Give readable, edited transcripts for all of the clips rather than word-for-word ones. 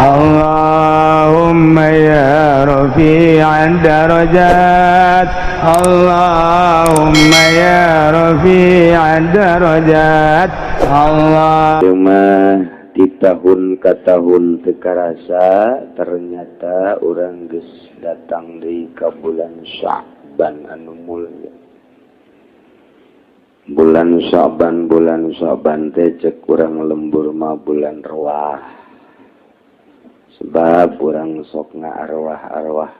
اللهم يا رفيع الدرجات، اللهم يا رفيع الدرجات، الله Cuma di tahun ke tahun teu karasa, ternyata urang geus datang di ka bulan Sya'ban anu mulia. Bulan Sya'ban, bulan Sya'ban teh cek urang lembur mah bulan arwah, sebab urang sok arwah-arwah.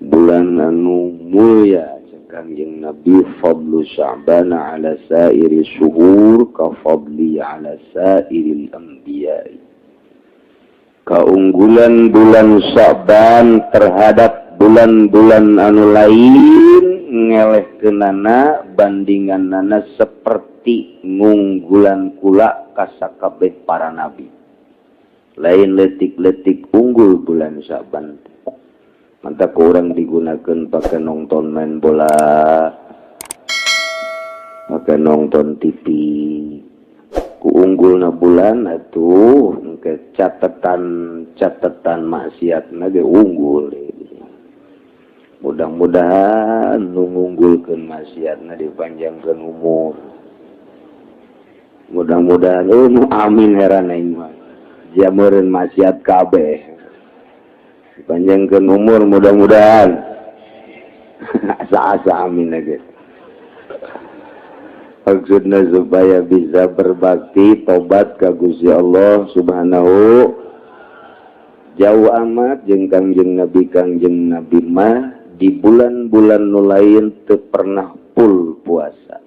Bulan anu mulia, Kangjeng Nabi, fadlu Sya'ban ala sairi syuhur ka fadli ala sairil anbiya'i. Keunggulan bulan Sya'ban terhadap bulan-bulan anu lain ngelehkeunana bandinganana seperti ngunggulan kula ka sakabeh para nabi. Lain letik-letik unggul bulan Sya'ban. Mantap, kurang digunakan pakai nonton main bola, pakai nonton TV. Kuunggul na bulan atuh ke catatan catatan maksiat ge unggul. Mudah-mudahan nu ngunggulkeun maksiatna dipanjangkeun umur. Mudah-mudahan. Oh, nu amin heran aing mah. Jameureun maksiat kabeh panjangkan umur, mudah-mudahan asa-asa amin aja. Maksudnya supaya bisa berbakti, tobat ke Gusti Allah Subhanahu. Jauh amat jeung Kangjeng Nabi. Kangjeng Nabi mah di bulan-bulan nu lain teu pernah full puasa,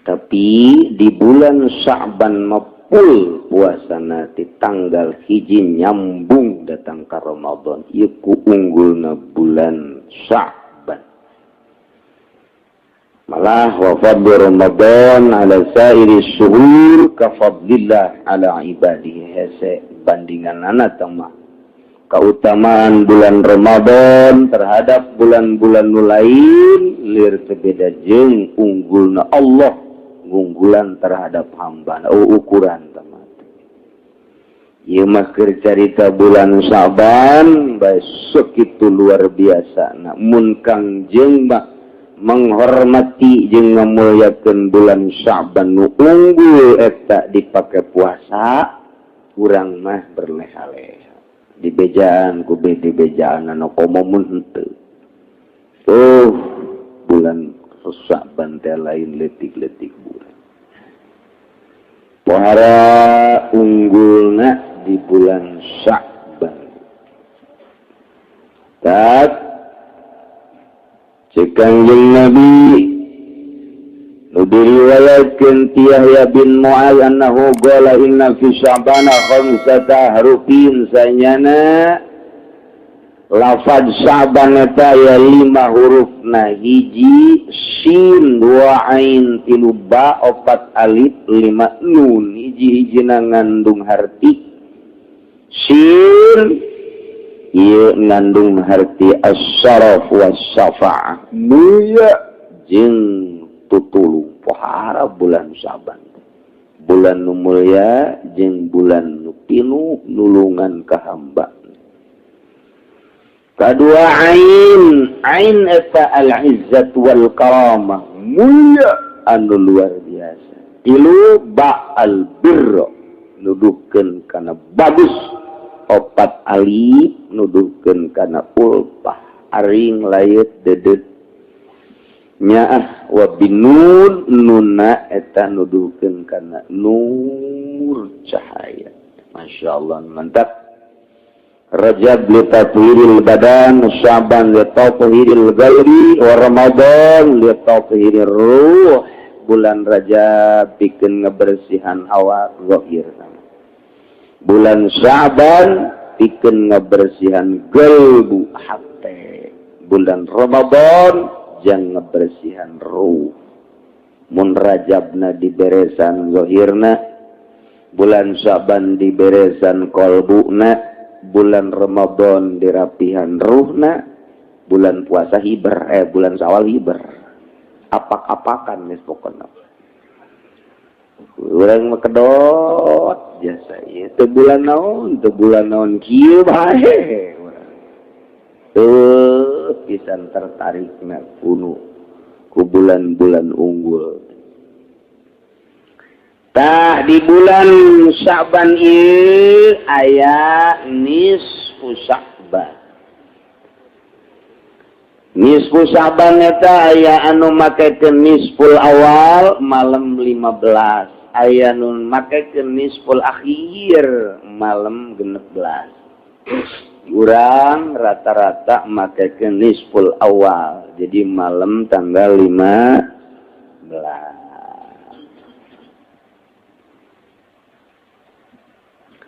tapi di bulan Sya'ban mah full puasana di tanggal 1 nyambung datang ke Ramadan. Ieu ku unggulna bulan Sya'ban. Malah wa fadlu Ramadan ala sairi syuhur ka fadlillah ala ibadihi. Hese bandingan anak mah keutamaan bulan Ramadan terhadap bulan-bulan nu lain lir teu beda jeung unggulna Allah ngunggulan terhadap hamba. Oh, ukuran teman. Ieu mah keur carita bulan Syaban besok itu luar biasa. Nah, mun Kangjeng mah menghormati jeung ngamuliakeun bulan Syaban nu unggul eta dipake puasa, urang mah berleha-leha dibejaan ku dibejaan anu komo mun henteu. Oh, bulan Syaban teh lain letik-letik bulan. Pohara unggulna di bulan Sya'ban. Tak cek Kangjeng Nabi nu diriwayatkeun ti Yahya bin Mu'adz annahu qala inna fi sya'bana khamsata harufin, sanyana lafaz Sya'ban eta ya lima hurufna: hiji sin, dua ain, tilu ba, opat alif, lima nun. Hiji-hijina ngandung harti. Sin ieu ngandung harti as-syaraf was-syafa'ah, mulia jeung tutulung. Pohara bulan Syaban bulan nu mulia jeung bulan nu pinuh nulungan ka hamba. Kedua ain, ain eta al-izzat wal karamah, mulia anu luar biasa. Tilu ba al birra, nuduhkeun kana bagus. Opat alif nuduhkeun kana ulfah, aring layet dedet nyaah. Wa binun, nuna eta nuduhkeun kana nur, cahaya. Masya Allah, mantap. Rajab li tathhiril badan, Syaban li tathhiril qalbi, wa Ramadan li tathhirir ruh. Bulan Rajab bikin ngebersihan awak zahir. Bulan Syaban bikin ngebersihan gelbu, hate. Bulan Ramadan jang ngebersihan ruh. Mun Rajabna diberesan zahirna, bulan Syaban diberesan kolbuna, bulan Ramadan dirapihan ruhna, bulan puasa hiber, bulan Sawal hiber. Apak-apakan geus pokona. Urang mah kedot jasa ieu teu bulan naon, teu bulan naon kieu bae urang. Teu pisan tertarikna kuno ku bulan-bulan unggul. Tah, di bulan Sya'ban ieu aya nisfu Sya'ban. Nisfu Sya'ban eta aya anu makekeun nisful awal malam 15, aya nu makekeun nisful akhir malam 16. Urang rata-rata makekeun nisful awal, jadi malam tanggal 15.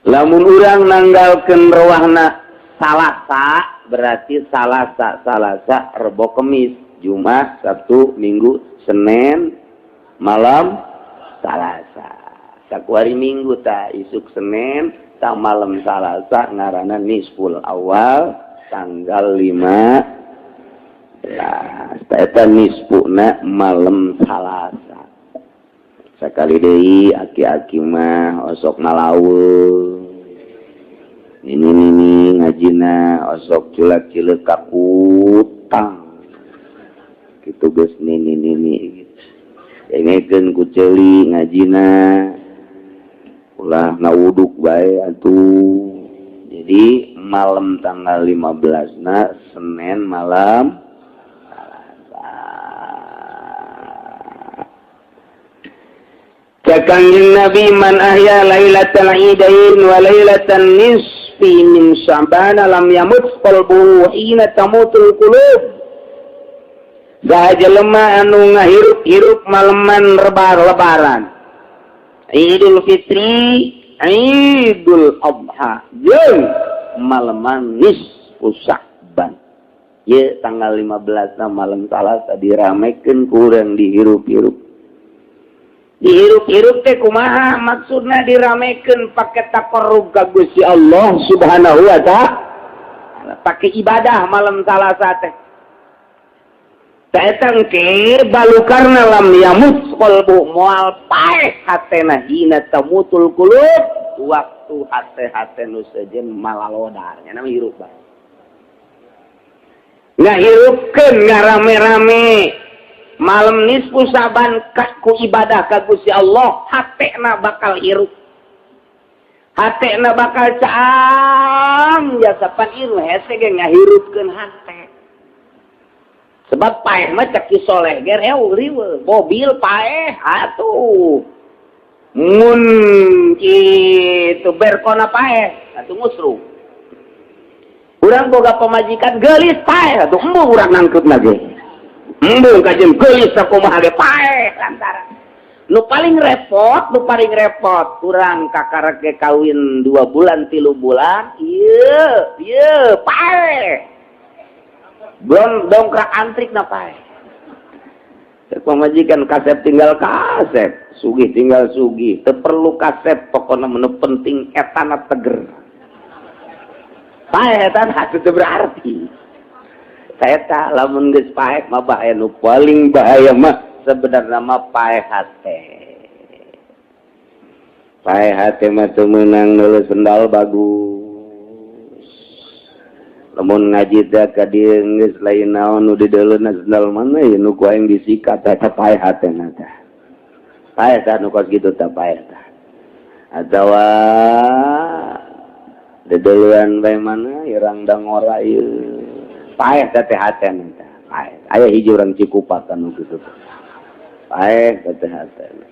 Lamun urang nanggalkeun rewahna Salasa, berarti Salasa, Salasa, Rebo, Kemis, Jumat, Sabtu, Minggu, Senin, malam Salasa. Sakuari Minggu ta isuk Senin ta malam Salasa ngaranna nisful awal tanggal 15. Eta nisfuna malam Salasa. Sakali deui, aki-aki mah osok ngalaweung. Nini-nini ngajina osok culak-cileuk kakutang. Kitu geus nini-nini gitu. Dengekeun ku ceuli ngajina. Ulah ngawuduk bae atuh. Jadi malam tanggal 15 na Senin malam Salasa. Cek Kangjeng Nabi, "Man ahya lailatal idain wa lailatan nisfi min Sya'ban lam yamut qalbuhu hina tamutul qulub." Saha jelema anu ngahirup-hirup maleman lebaran Idul Fitri, Idul Adha jeung maleman nisfu Sya'ban. Ye tanggal 15 na malam Salasa diramekeun ku urang, dihirup-hirup. Dihirup-hirup teh kumaha maksudna? Diramekeun pake taqarrub ka Gusti Allah Subhanahu wa Ta'ala, pake ibadah malam Salasa teh. Eta engke balukarna lam yamut qalbu, moal paeh hatena, hina tamutul qulub, waktu hate-hate nu sejen malalodar nya nama hirup bae. Ngahirupkeun, ngarame-rame malam nisfu Saban ku ibadah ka Gusti Allah, hatena bakal hirup, hatena bakal caang jasa. Pan ieu hese ge ngahirupkeun hate, sebab paeh mah cek Ki Soleh ge riweuh. Mobil paeh atuh, mun kitu berkona paeh atuh, ngusruh. Urang boga pamajikan geulis paeh atuh, embung urang nangkep lagi, embung kajeun geulis sakumaha ge paeh. Lantaran nu paling repot, nu paling repot urang kakarek ge kawin 2 bulan, 3 bulan, ieu ieu paeh, belum dongkrak antrik na paeh. Cek pamajikan, kasep tinggal kasep, sugih tinggal sugih, teu perlu kasep, pokoknya menu penting etana teger. Paeh eta teu berarti. Saya lamun geus paeh mah bahaya. Nu paling bahaya mah sebenarnya mah paeh hate. Paeh hate mah teu meunang neuleuh sendal bagus. Lamun ngaji teh ka dieu geus lain naon nu dideuleuna, sendal mana ya nu ku aing disikat, eta paeh hatena tah. Paeh tah nu kos kitu tah, paeh tah. Atawa dedeuleuan bae mana irang dangora ieu. Paeh teh teh hatena tah. Paeh. Aya hiji urang Cikupa nu kitu teh. Paeh teh teh hatena.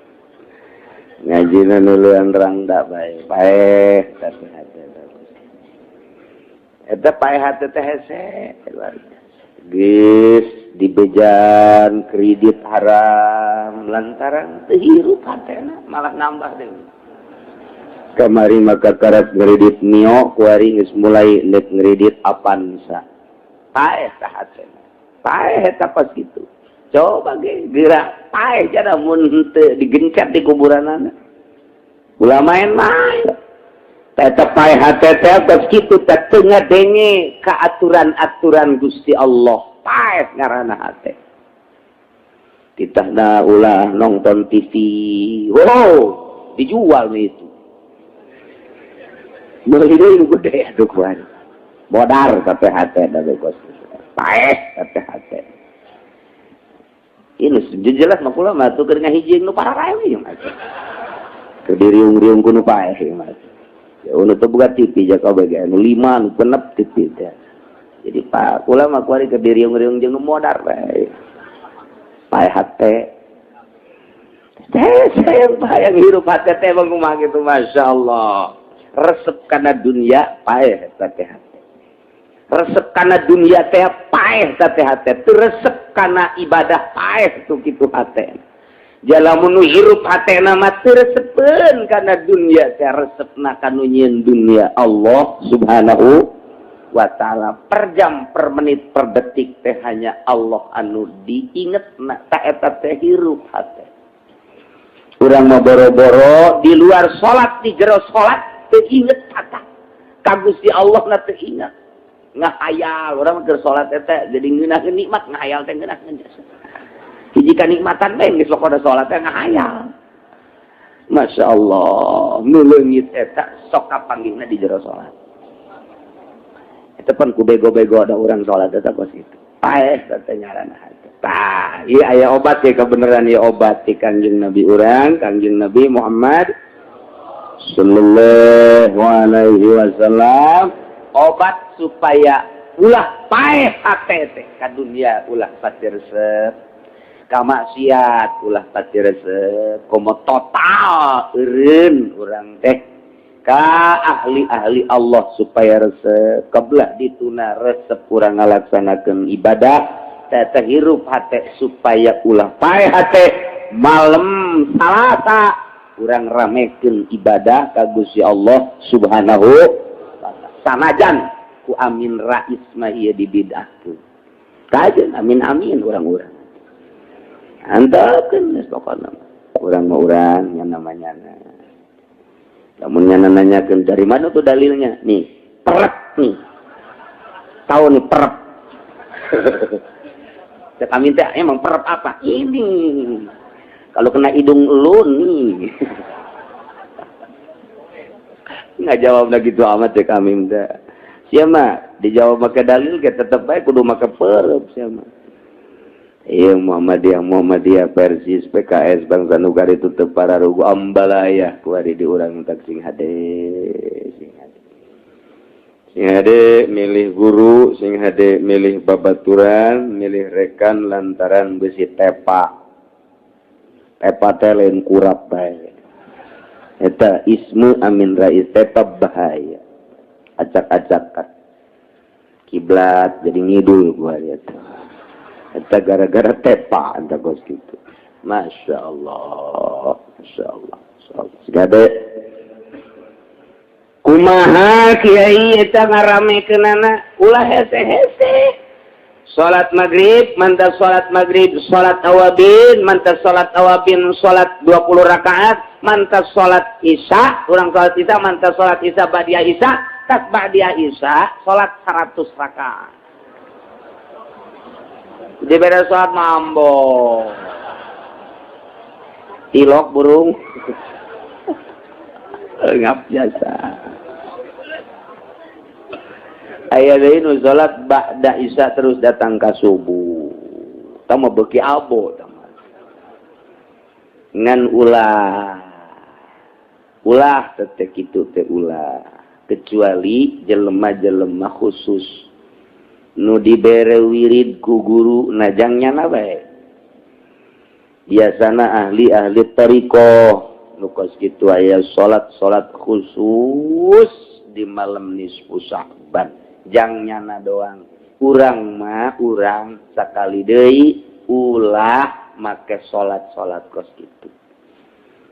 Ngajina nuluan rangda bae. Paeh teh teh hatena. Eta paeh hate teh hese luar biasa. Geus dibejan kredit haram lantaran teu hirup hatena, malah nambah deui. Kamari maka karat ngredit Mio, kuari geus mulai ndek ngredit Avanza. Paeh tah hatena. Paeh eta pas kitu. Coba ge geura paeh jada mun teu digencet di kuburanana. Ulah main-main. Eta paeh hate teh kos kitu teh, teu ngadenge ka aturan-aturan Gusti Allah. Paeh ngaranna hate. Titahna ulah nonton TV. Wow, dijual nih itu. Meuli deui nu gede atuh kuari. Modar tapi hate da kos. Paeh tapi hate. Ini jelas mah kula mah tuh keur ngahiji nu pararae we mah. Keur diriung-riung ku nu paeh mah. Ya nu teu boga TV ja kabeh ge nu 5 nu 6 TV teh. Jadi pak kula mah kuari keur diriung-riung jeung nu modar bae. Paeh hate. Teh saya yang hirup hate teh bang kumaha gitu, Masya Allah. Resep kana dunia paeh teh hate. Resep kana dunia teh paeh teh hate. Teu resep kana ibadah paeh tuh kitu hate. Jalamun nu hirup hatena mah teu resepeun kana dunia teh, resepna kanu nyieun dunia, Allah Subhanahu wa Ta'ala. Per jam, per menit, per detik teh hanya Allah anu diinget na ta eta teh hirup hate. Urang mah boro-boro di luar salat, di jero salat teu inget kata ka Gusti Allah na, teu inget, ngahayal. Urang mah keur salat eta jadi ngeunaheun nikmat, ngahayal teh ngeunaheun hiji kanikmatan bae, geus pokona salat teh ngahayal. Masya Allah, nu leungit eta sok kapanggihna di jero salat. Itu pan ku bego-bego ada orang salat eta kos itu. Paeh teh ngaranna hate. Tah, ieu aya obat ya, kebenaran ya, obat ti Kangjeng Nabi urang, Kangjeng Nabi Muhammad sallallahu alaihi wasallam, obat supaya ulah paeh hate teh ka dunia, ulah pati resep ka maksiat, ulah pati resep, komo total eureun urang teh ka ahli-ahli Allah supaya resep kebelah dituna, resep kurang ngalaksanakeun ibadah teh, hirup hate supaya ulah paeh hate. Malam Salasa urang ramekeun ibadah ka Gusti Allah Subhanahu wa Ta'ala, sanajan ku Amin Rais mah ieu dibid'ahkeun. Kajeun amin amin urang-urang antepkeun geus, pokona urang mah urang yang namanya. Lamun nya nanyakeun dari mana tuh dalilnya, nih perep nih, tahu nih perep. Cek Amin teh, emang perep apa ini kalau kena hidung lu nih? Nggak jawab lagi tuh amat. Cek Amin teh, siapa dijawab pakai dalil kita tetep baik kudu make perep. Siapa? Iya, Muhammadiyah, Muhammadiyah, Persis, PKS, Bangsa Nugari tutup para rugu ambalaya kuari di urang tak sing hade, sing hade, sing hade milih guru, sing hade milih babaturan, milih rekan lantaran besi tepa. Tepa teh lain kurap bae. Eta ismu Amin Rais tepa bahaya, acak-acakan kiblat jadi ngidul gua lihat. Eta gara-gara tepa anta kos gitu. Masya Allah, Masya Allah, Masya Allah. Segade. Kumaha kiai eta ngaramekeunana? Ulah hese-hese. Salat maghrib, mantap salat maghrib, salat awabin, mantap salat awabin, salat 20 rakaat, mantap salat isya, urang salat isya, mantap salat isya, ba'dia isya, tas ba'dia isya, salat 100 rakaat. Di beres salat mambo. Tilok burung. Ngap jasa. Aya deui nu salat ba'da isya terus datang ka subuh. Tah mah beuki abo tah mah. Ngan ulah. Ulah teh kitu teh ulah. Kecuali jelema-jelema khusus nu dibere wirid ku guru najangnya na bae. Biasana ahli-ahli thariqah nu kos kitu aya salat-salat khusus di malam nisfu Sya'ban. Jang nyana doang. Urang mah urang sakali deui ulah make salat-salat kos kitu.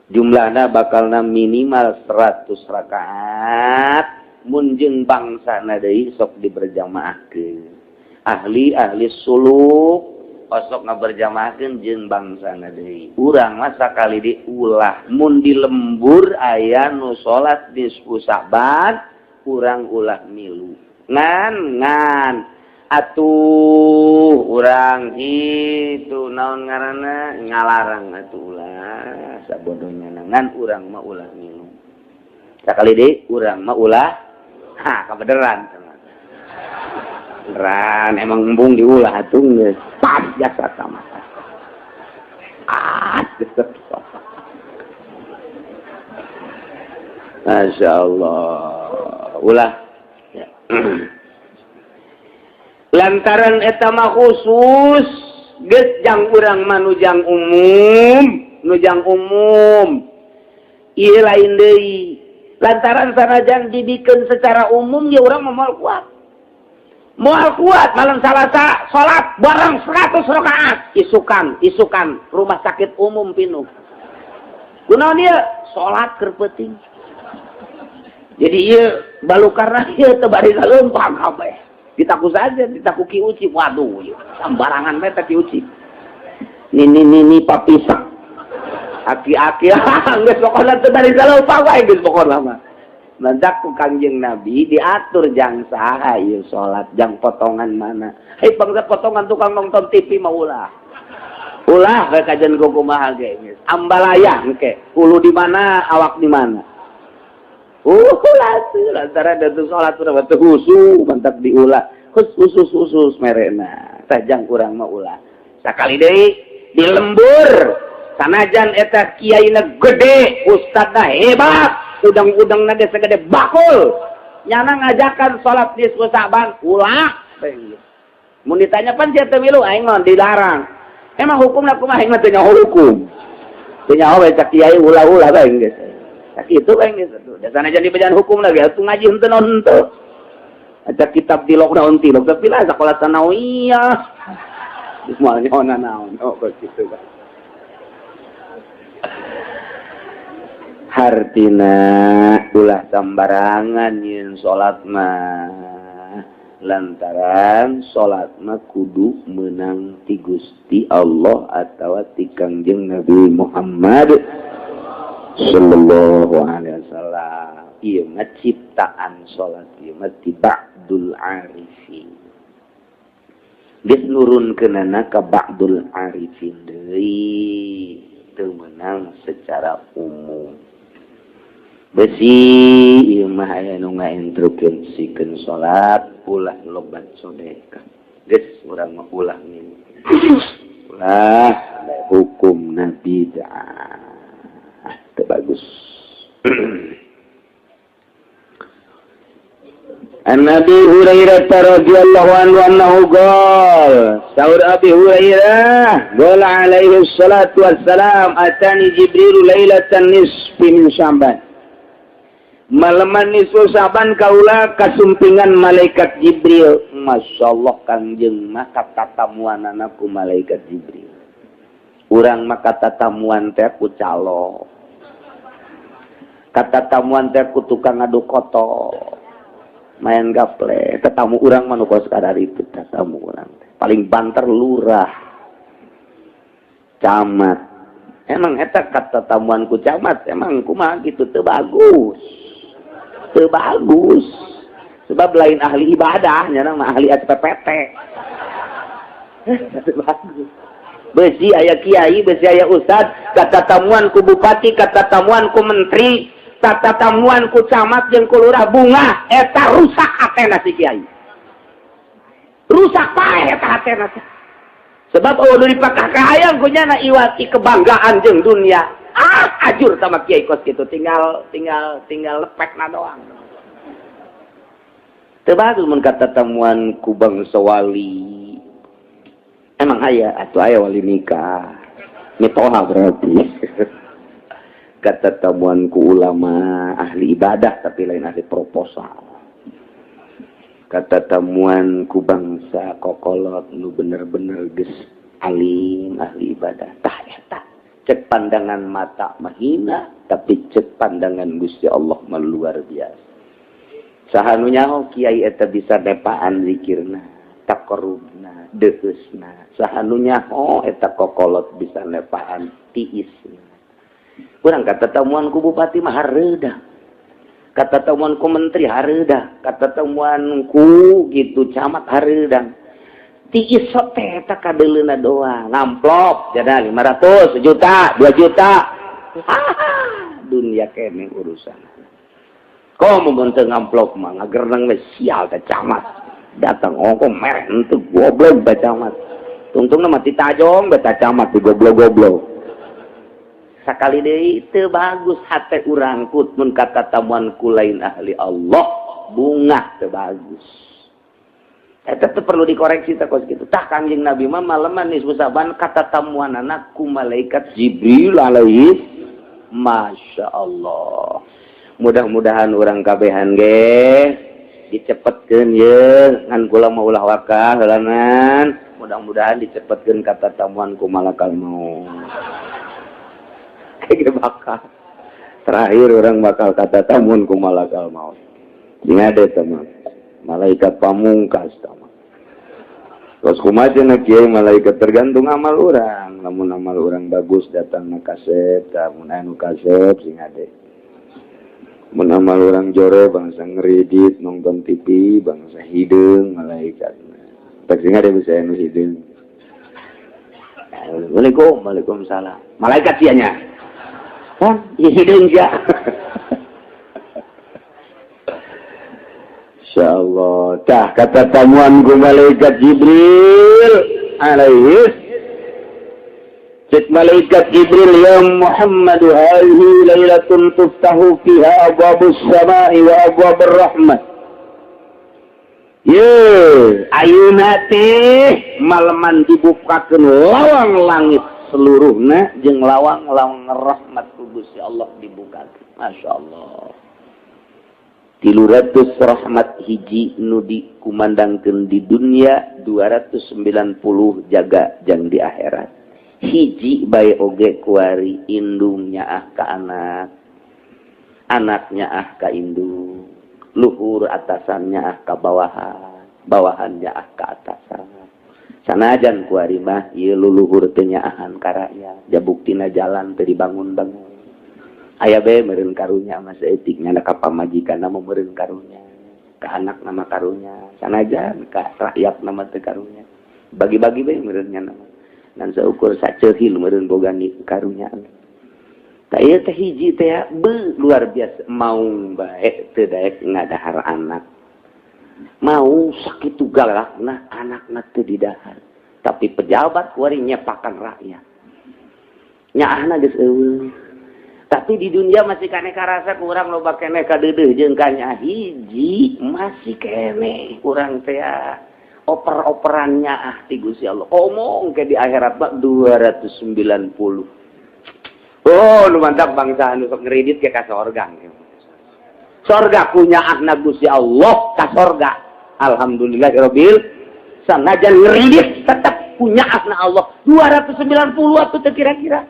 Jumlahna bakalna minimal 100 rakaat, mun jeung bangsana deui sok diberjamaahkeun. Ahli-ahli suluk osok ngaberjamaahkeun jeung bangsana deui. Urang mah sakali di ulah, mun di lembur aya nu salat nisfu Sya'ban, urang ulah milu. Ngan ngan Atuh urang itu naon ngaranna ngalarang atuh ulah sabodohnya, ngan urang mah ulah minum. Sakali deui, urang mah ulah. Ha, kabeneran. Beneran emang embung diulah atuh, geus pas jasa sama. Ah, Masya Allah. Ulah. Ya. Lantaran eta mah khusus geus jang urang mah nujang umum, nujang umum. Ieu lain deui. Lantaran sanajan dibikeun secara umum ya urang mah moal kuat. Moal kuat malam Salasa salat bareng 100 rakaat, isukan, isukan rumah sakit umum pinuh. Kunaon ieu? Salat keur peuting. Jadi ieu balukarna ieu teu bari saleumpang kabeh. Ditaku saja, ditaku Ki Uci. Waduh, ieu sambarangan bae Ki Uci. Nini nini papisak. Aki-aki geus pokona teu bari saleumpang wae geus pokona mah. Mantak ku Kangjeng Nabi diatur jang saha ieu salat, jang potongan mana. Hei, bangsa potongan tukang nonton TV mah ulah. Ulah ke kajian kumaha ge geus. Ambalaya engke, hulu di mana, awak di mana. Ulah tuh lantaran da salat urang teu khusyuk, mantak diulah. Khusus khusus merena. Tajang urang mah ulah. Sakali deui di lembur sanajan eta kiaina gede, ustadna hebat, udang-udangna ge segede bakul. Nyana ngajakan salat nisfu Sa'ban, ulah. Mun ditanya, "Pan sia teu milu?" "Aing mah dilarang." "Emang hukumna kumaha?" "Aing mah teu nyaho hukum. Teu nyaho we, cak kiai ulah-ulah bae geus." Sakitu bae geus atuh. Da sanajan dibejaan hukum lagi atuh ngaji henteu naon henteu. Ada kitab tilok naon tilok, tapi lah sekolah sanawiyah. Geus moal nyaho naon, oh kitu kan. Hartina ulah sambarangan nyeun salat mah, lantaran salat mah kudu menang ti Gusti Allah atawa ti Kangjeng Nabi Muhammad sallallahu alaihi wasallam. Ieu mah ciptaan salat ieu mah ti ba'dul arifin, geus nurunkeunana ka ba'dul arifin deui, teu meunang secara umum. Besi ieu mah aya nu ngainstruksikeun salat ulah lobat sedekah. Geus urang mah ulah minum. Ulah hukumna bid'ah. Teu bagus. An Abi Hurairah radhiyallahu anhu annahu qala, saur Abi Hurairah, qala alaihi salatu wassalam, atani Jibril lailatan nisfi min Sya'ban. Malaman nisfu Sa'ban kaula kasumpingan malaikat Jibril. Masya Allah, Kangjeng mah katatamuanana ku malaikat Jibril. Urang mah katatamuan teh ku calo. Katatamuan teh ku tukang adu koto. Main gaple. Tetamu urang mah nu kos itu tetamu urang teh. Paling banter lurah. Camat. Emang eta katatamuan ku camat emang kumaha gitu, teu bagus. Teu bagus. Sebab lain ahli ibadah, nya mah ahli SPPT. Teu bagus. Besi aya kiai, besi aya ustad, katatamuan ku bupati, katatamuan ku menteri, katatamuan ku camat jeung ku lurah bunga, eta rusak hatena si kiai. Rusak paeh eta hatena. Sebab eueuh nu dipakah kahayang ku nyana iwati kebanggaan jeung dunia. Ah, ajur sama kiai kos gitu, tinggal tinggal tinggal lepekna doang. Teu bagus mun katatamuan ku bangsa wali. Emang aya atuh, aya wali nikah. Mitoha berarti. Katatamuan ku ulama ahli ibadah tapi lain ahli proposal. Katatamuan ku bangsa kokolot nu bener-bener geus alim ahli ibadah. Tah eta cek pandangan mata mahina, tapi cek pandangan Gusti Allah mah luar biasa. Saha nu nyaho kiai eta bisa nepaan zikirna, taqarrubna, deheusna? Saha nu nyaho eta kokolot bisa nepaan tiisna? Urang katatamuan ku bupati mah hareudah, katatamuan ku menteri hareudah, katatamuan ku gitu camat hareudang. Ti isok teh eta kadeuleuna doang ngamplop jada 500 juta 2 juta. Dunia kene urusan. Komo mun teu ngamplop mah ngagerneng we, sial teh camat. Datang ongko mereh henteu, goblok bae camat. Tungtungna mah tajong bae camat di goblok-goblok. Sakali deui teu bagus hate urang kut mun katatamuan ku lain ahli Allah, bungah teu bagus. Eta teh perlu dikoreksi teh kos kitu. Tah, Kangjeng Nabi mah maleman nisfu Sa'ban katatamuanana ku malaikat Jibril alaihi. Masya Allah. Mudah-mudahan urang kabehan ge dicepetkeun ye, ngan kula mah ulah wakah heulanan. Mudah-mudahan dicepetkeun katatamuan ku malakal maut. Kayak bakal terakhir urang bakal katatamuan ku malakal maut. Sing ada teman malaikat pamungkas teman. Terus kumaha cenah, Kiai, malaikat? Tergantung amal orang. Lamun amal orang bagus, datang na kasep, lamun anu kasep sing ade. Mun amal orang jore, bangsa ngeridit nonton TV, bangsa hideung malaikat. Tak sing ade bisa anu hideung. Assalamualaikum, waalaikumsalam. Malaikat sianya. Kan, hideung sia. Insyaallah. Tah, katatamuan ku malaikat Jibril alaihi. Cek malaikat Jibril, "Ya Muhammad, hadhihi lailatun tuftahu fiha abwabus sama'i wa abwabur rahmah." Ye, ayeuna teh maleman dibukakeun lawang langit seluruhna jeung lawang-lawang rahmat ku Gusti Allah dibukakeun. Masya Allah. 300 rahmat hiji nu dikumandangkeun di dunia, 290 jaga jang di akhirat. Hiji bae oge kuari indungnya ah ka anak, anaknya ah ka indung, luhur atasannya ah ka bawahan, bawahannya ah ka atasan. Sanajan kuari mah ieu luluhur teu nyaahan ka rakyat, ja buktina jalan teu dibangun-bangun. Aya bae meureun karunya mah saeutik nya, ka pamajikan mah meureun karunya, ka anak nama karunya, sanajan ka rakyat nama teu karunya. Bagi-bagi bae meureun nya nama ngan saukur saceuhil meureun boga karunya. Tah, ieu teh hiji teh be luar biasa, mau bae teu daek ngadahar anak, mau sakitu galakna anakna teu didahar, tapi pejabat kuari nyepakan rakyat, nyaahna geus eueuh. Tapi di dunia masih kene karasa kurang loba kene kadeudeuh jeung kanya hiji masih kene kurang teh oper-operannya ah ti Gusti Allah. Omong ke di akhirat mah 290. Oh, nu mantap bangsa anu sok ngeridit ke ka sorga. Sorga punya ahna Gusti Allah ka sorga. Alhamdulillahirabbil, sanajan ngeridit tetap punya ahna Allah 290 atuh teh kira-kira.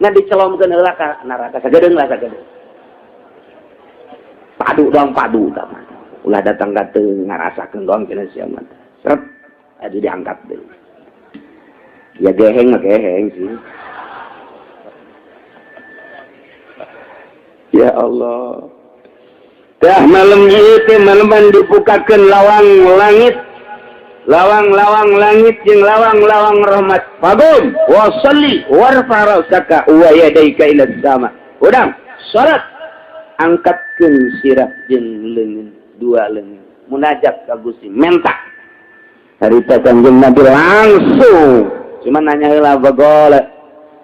Nah, dicelomkeun heula ka neraka sagedeung lah, sagedeung. Padu doang, padu tah mah. Ulah datang ka teu ngarasakeun doang cenah sia mah. Seret aduh diangkat deui. Ya geheng mah geheng sih. Ya Allah. Tah, malam ieu maleman dibukakeun lawang langit, lawang-lawang langit jeung lawang-lawang rahmat. Faqum wa shalli warfa ra'saka wa yadayka ila sama. Udang salat, angkatkeun sirah jeung leungeun, dua leungeun, munajat ka Gusti, menta. Harita Kangjeng Nabi langsung cuma nanya heula, bagol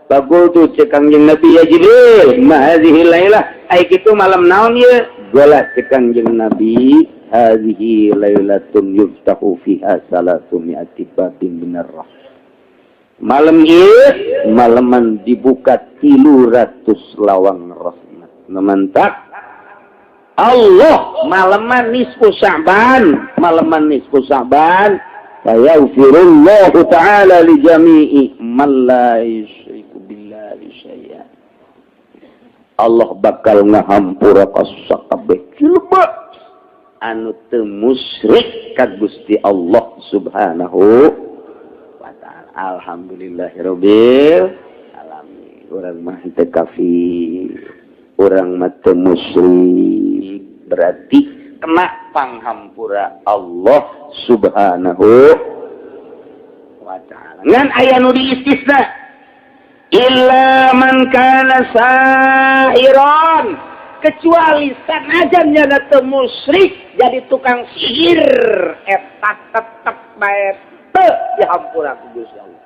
bagul tuh. Cek Kangjeng Nabi, "Ya Jibril, ma hadhihi lailah?" Ai kitu malam naon ieu? Gola cek Kangjeng Nabi, "Hadhihi lailatun yuftahu fiha salatu mi'ati babin minar rahmah." Malam ieu malaman dibuka 300 lawang rahmat. Memantak Allah malaman nisfu Sya'ban, malaman nisfu Sya'ban, fayaghfirullahu ta'ala li jami'i man la yusyriku billahi syai'a. Allah bakal ngahampura ka sakabeh jelema anu teu musyrik ka Gusti Allah Subhanahu wa ta'ala. Alhamdulillahirabbil alamin. Urang mah teu kafir, urang mah teu musyrik, berarti kena panghampura Allah Subhanahu. Wa taala. Ngan aya nu diistisna, illa man kana sahiran, kecuali sanajan nyana teu musyrik jadi tukang sihir, eta tetep bae teu dihampura ku Gusti Allah.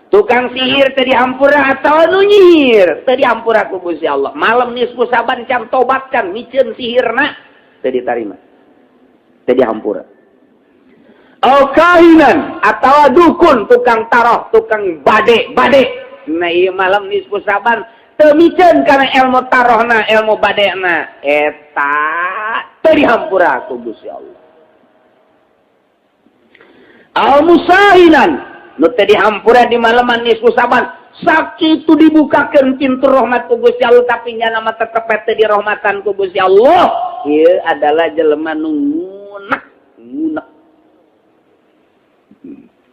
Tukang sihir teu dihampura atau nu nyihir teu dihampura ku Gusti Allah. Malam nisfu Saban can tobat, can miceun sihirna, teu ditarima, teu dihampura. Au kahinan atau dukun, tukang taroh, tukang bade bade. Nah, ieu malam nisfu Saban teu miceun kana ilmu tarohna, ilmu badena, eta teu dihampura ku Gusti Allah. Au musahinan, nu teu dihampura di malaman nisfu Saban, sakitu dibukakeun pintu rahmat ku Gusti Allah, tapi nyana mah tetep teu dirahmatan ku Gusti Allah. Ieu adalah jelema nu ngunek ngunek,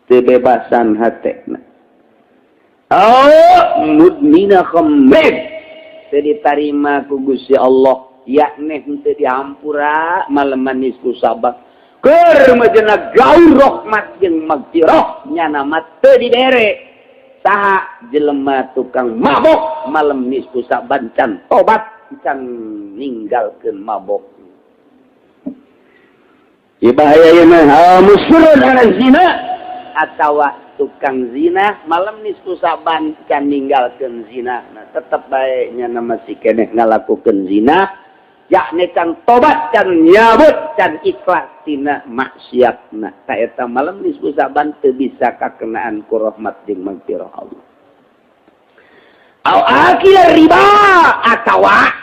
teu bebasan hatena. Oh, mudmina khamrin, teu ditarima ku Gusti Allah, yakni teu dihampura malaman nisfu Saban. Keur majena gaur rahmat jeung magfirah, nyana mah teu dibere. Saha? Jelema tukang mabok, malam nisfu Saban can tobat, can ninggalkeun mabok. Ya, bahaya ieu mah. Musirrun ala zina atawa tukang zina, malam nisfu Saban can ninggalkeun zina. Nah, tetep bae nyana masih keneh ngalakukeun zina, yakni can tobat, can nyabut, can ikhlas tina maksiatna. Ta eta malam nisfu Saban teu bisa kakenaan ku rahmat jeung magfirah Allah. Au akil riba atawa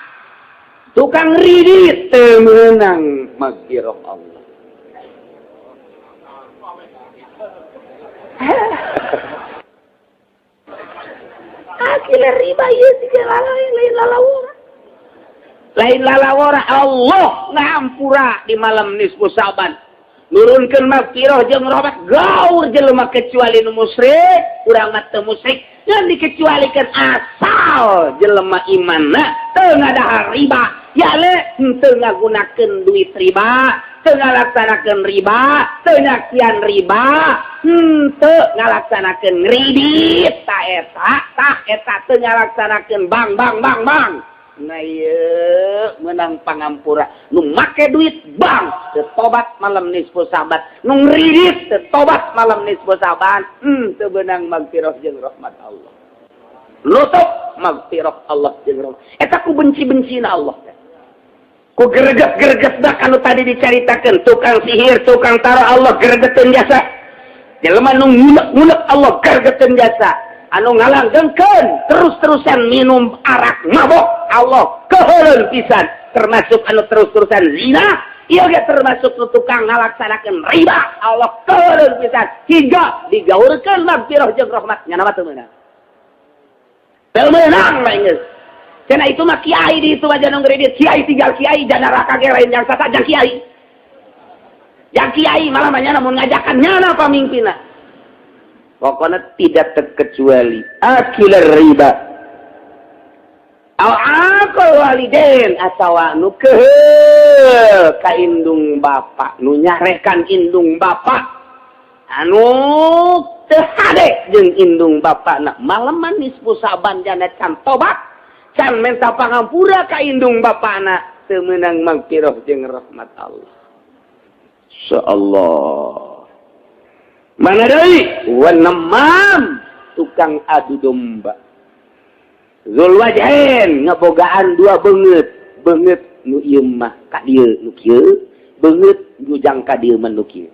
tukang ridit, teu meunang magfirah Allah. Akil riba ieu siga lain, lain lalawora, lain lalawora. Allah ngampura di malam nisfu Saban, nurunkeun magfirah jeung rahmat gaur jelema kecuali nu musyrik. Urang mah teu musyrik, yang dikecualikan asal jelema imanna teu ngadahar riba, ya le teu ngagunakeun duit riba, teu ngalaksanakeun riba, teu nyakian riba, henteu ngalaksanakeun ngridit. Ta eta, tah eta teu ngalaksanakeun bank, bank, bank, bank. Nah, ieu menang pangampura. Nu make duit bank teu tobat malam nisfu Saban, nu ngridit teu tobat malam nisfu Saban, teu beunang magfirah jeung rahmat Allah. Nutup magfirah Allah jeung rahmat eta ku benci-bencina Allah, ku greget-greget dah. Anu tadi dicaritakeun, tukang sihir, tukang taruh, Allah gregeteun jasa. Jelema nu ngunek-ngunek, Allah gregeteun jasa. Anu ngalanggengkeun terus-terusan minum arak, mabok, Allah keheuleun pisan. Termasuk anu terus-terusan zina ieu ge, termasuk nu tukang ngalaksanakeun riba, Allah keheuleun pisan hingga digaurkeun magfirah jeung rahmat, nya mah teu meunang, teu meunang mah geus. Cenah itu mah kiai di itu aja nu ngredit kiai, tinggal kiai jana neraka ge lain jang sasa, jang kiai, jang kiai malah mah nyana mun ngajakan nyana pamimpinna. Pokoknya tidak terkecuali akil riba, au aqal walidain atawa nu keheul ka indung bapa, nu nyarekan indung bapa, anu teu hade jeung indung bapana, malaman nisfu Saban jana can tobat, can minta pangampura ka indung bapana, teu meunang magfirah jeung rahmat Allah. Insyaallah. Mana deui? Wanemam, tukang adu domba. Zul wajhain, ngebogaan dua beungeut, beungeut nu ieu mah ka dieu nu kieu, beungeut nu jang ka dieu mah nu kieu.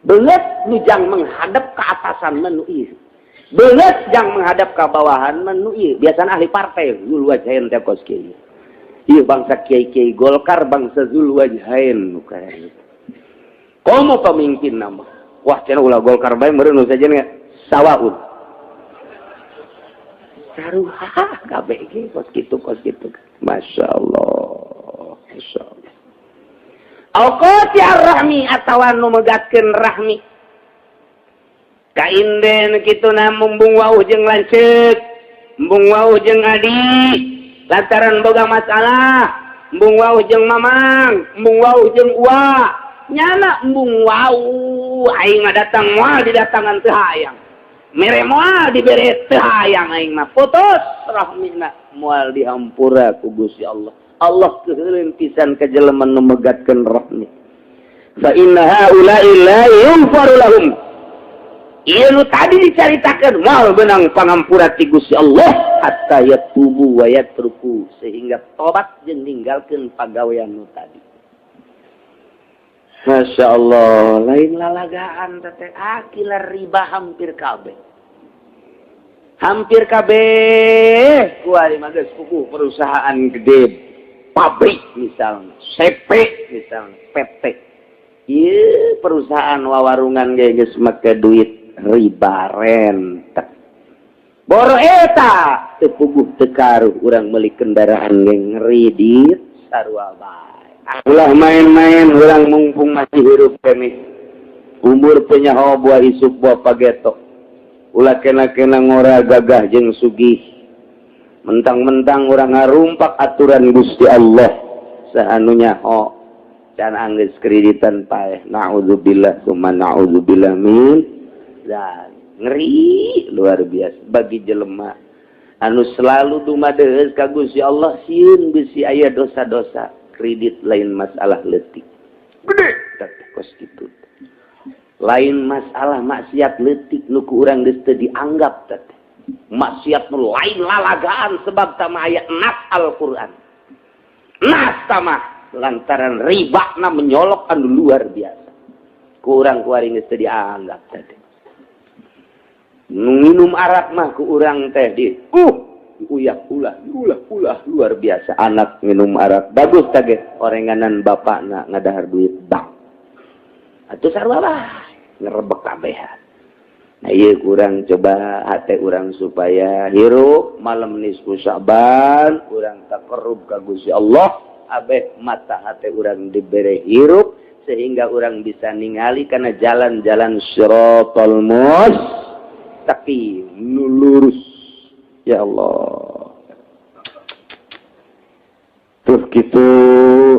Beungeut nu jang menghadap ke atasan mah nu ieu. Beungeut jang menghadap ke bawahan mah nu ieu. Biasana ahli partai zul wajhain teh kos kieu. Ieu bangsa kiai-kiai Golkar, bangsa zul wajhain nu kaya gitu. Komo pemimpin nama. Wah, cenah ulah Golkar bae meureun nu sajen sawaun. Sarua kabeh ge kos kitu, kos kitu. Masya Allah. Masya Allah. Au qati rahmi atawa nu megatkeun rahmi. Kainden kitu na, mumbung wauh jeung lanceuk, embung wauh jeung adi lantaran boga masalah, embung wauh jeung mamang, embung wauh jeung uwa. Nyana embung wau aing mah datang moal didatangan teu hayang. Mere moal dibere teu hayang aing mah. Putus rahmina, moal dihampura ku Gusti Allah. Allah keuheuleun pisan ka jelema nu megatkeun rahmi. Fa inna haula'i la yughfaru lahum. Ieu nu tadi dicaritakeun moal beunang pangampura ti Gusti Allah hatta yatubu wa yatruku, sehingga tobat jeung ninggalkeun pagawean nu tadi. Masya Allah, lain lalagaan teh, akilah riba hampir kabeh. Hampir kabeh kuari mah geus puguh perusahaan gede, pabrik misalnya, CP misalnya, PT. Ieu perusahaan wawarungan ge geus make duit riba rentek. Boro eta teu puguh teu karuh urang meuli kendaraan ge ngredit sarua bae. Ulah main-main urang mumpung masih hirup keneh. Umur teu nyaho buah isuk buah pageto. Ulah kena-kena ngora gagah jeung sugih. Mentang-mentang urang ngarumpak aturan Gusti Allah. Saha nu nyaho can anggeus kreditan paeh. Naudzubillah summa naudzubillah min dan ngeri luar biasa bagi jelema anu selalu dumadeus ka Gusti Allah, sieun bisi aya dosa-dosa. Kredit lain masalah letik gede kos gitu, lain masalah maksiat letik nu ku urang geus teu dianggap teh maksiat nu lain lalagaan, sebab tama aya nas Al-Qur'an, nas tamah lantaran riba na menyolok anu luar biasa, ku urang kuari geus teu dianggap teh. Minum arak mah ku urang teh di uyak ulah ulah ulah luar biasa. Anak minum arak bagus tage orenganan bapak na ngadahar duit bank atau sarua lah ngerebek kabehan. Nah, iya kurang coba hati urang supaya hirup malam nisfu Syaban urang takarrub ka Gusti Allah, abeh mata hati urang dibere hirup sehingga urang bisa ningali karena jalan-jalan siratal mustaqim lurus. Ya Allah, tuh gitu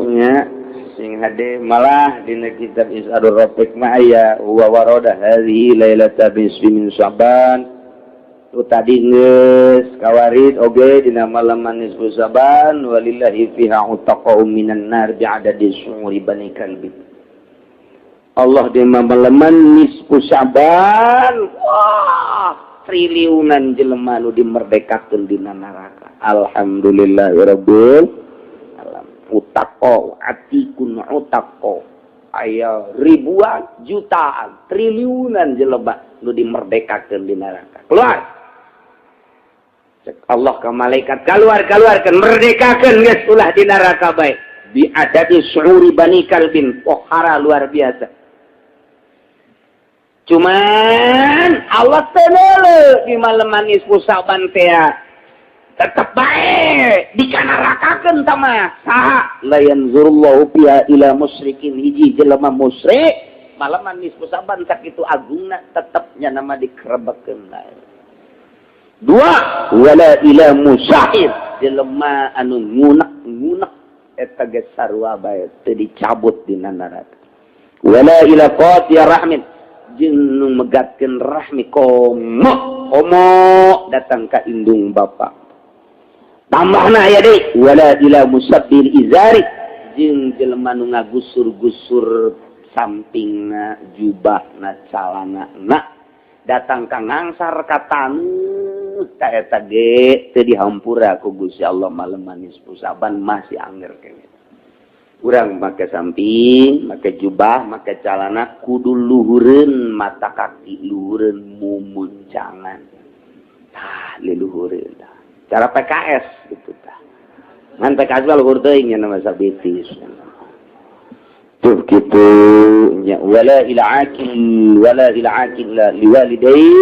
nya sing hade. Malah dina kitab Is'adur Rafiq mah aya wa warada hadhihi lailata nisfi min Sya'ban. Tuh tadi geus kawarid oge dina malam nisfu Sya'ban, walillahi fiha utaqa'u minan nar bi'adadi syu'uri bani kalbi. Allah di malaman nisfu Sya'ban, wah, triliunan jelema nu dimerdekakeun dina neraka. Alhamdulillahirabbil alam. Utaqo atikun utaqo, aya ribuan, jutaan, triliunan jelema nu dimerdekakeun di neraka. Keluar. Cek Allah ke malaikat, keluar, keluarkan, merdekakeun geus, ulah di neraka bae. Bi adadi syu'uri bani kalbin, pohara luar biasa. Cuman Allah tenele di malam nisfu Sa'ban teh tetep bae dikanarakakeun tama saha la yanzurullahu fiha ila musyrikin. Hiji jelema musyrik malam nisfu Sa'ban sakitu agungna tetepnya nama dikerebekeun bae. Dua, wala ila musahir, jelema anu ngunek-ngunek eta ge sarua bae teu dicabut dina neraka. Wala ila qati'ir rahmin, jeung nu megatkeun rahmi, komo komo datang ka indung bapa. Tambahna aya deui, wala ila musabbil izari, jeung jelema nu ngagusur-gusur sampingna jubahna, calana na datang ka ngangsar ka taneuh ta eta ge teu dihampura ku Gusti Allah. Malam nisfu Sa'ban masih anger keneh urang make samping, make jubah, make calana kudu luhureun mata kaki, luhureun mumuncangan tah, liluhureun tah. Cara PKS gitu tah. Ngan PKS mah luhur teuing nya nama sabitis tuh gitu nya. Wala ila akil, wala ila akil liwalidayhi,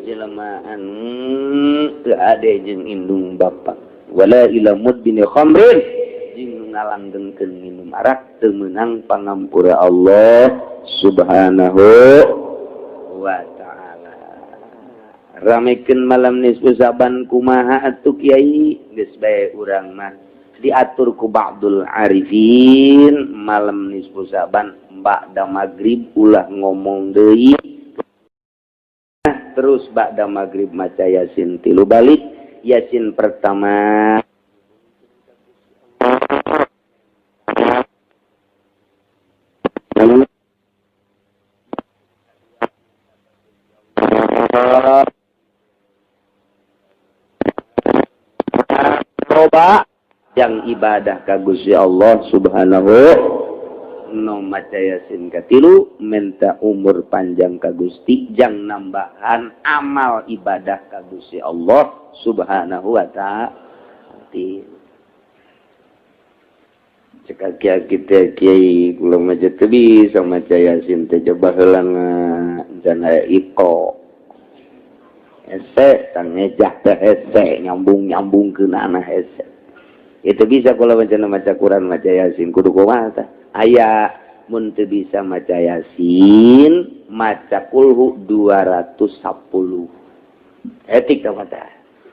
jelema anu teu ade jeung indung bapa. Wala ila mudbini khamrin, jeung ngalanggengkeun minum arak teu meunang pangampura Allah Subhanahu wa Ta'ala. Ramekeun malam nisfu Sa'ban kumaha atuh, Kiai? Geus bae urang mah diatur ku ba'dul arifin. Malam nisfu Sa'ban ba'da maghrib ulah ngomong deui, terus ba'da maghrib maca Yasin 3 balik. Yasin pertama coba yang ibadah ka Gusti Allah Subhanahu no maca Yasin katilu minta umur panjang ka Gusti jang nambahan amal ibadah ka Gusti Allah Subhanahu wa ta'ala. Cek kiai kiai kula mah teu bisa maca Yasin teh coba heula can aya iko hese tang ngejah teh hese nyambung-nyambungkeun anah hese. Itu bisa kula maca Quran maca Yasin kudu kumaha tah? Aya mun teu bisa maca Yasin maca kulhu 210. Etik tah mata.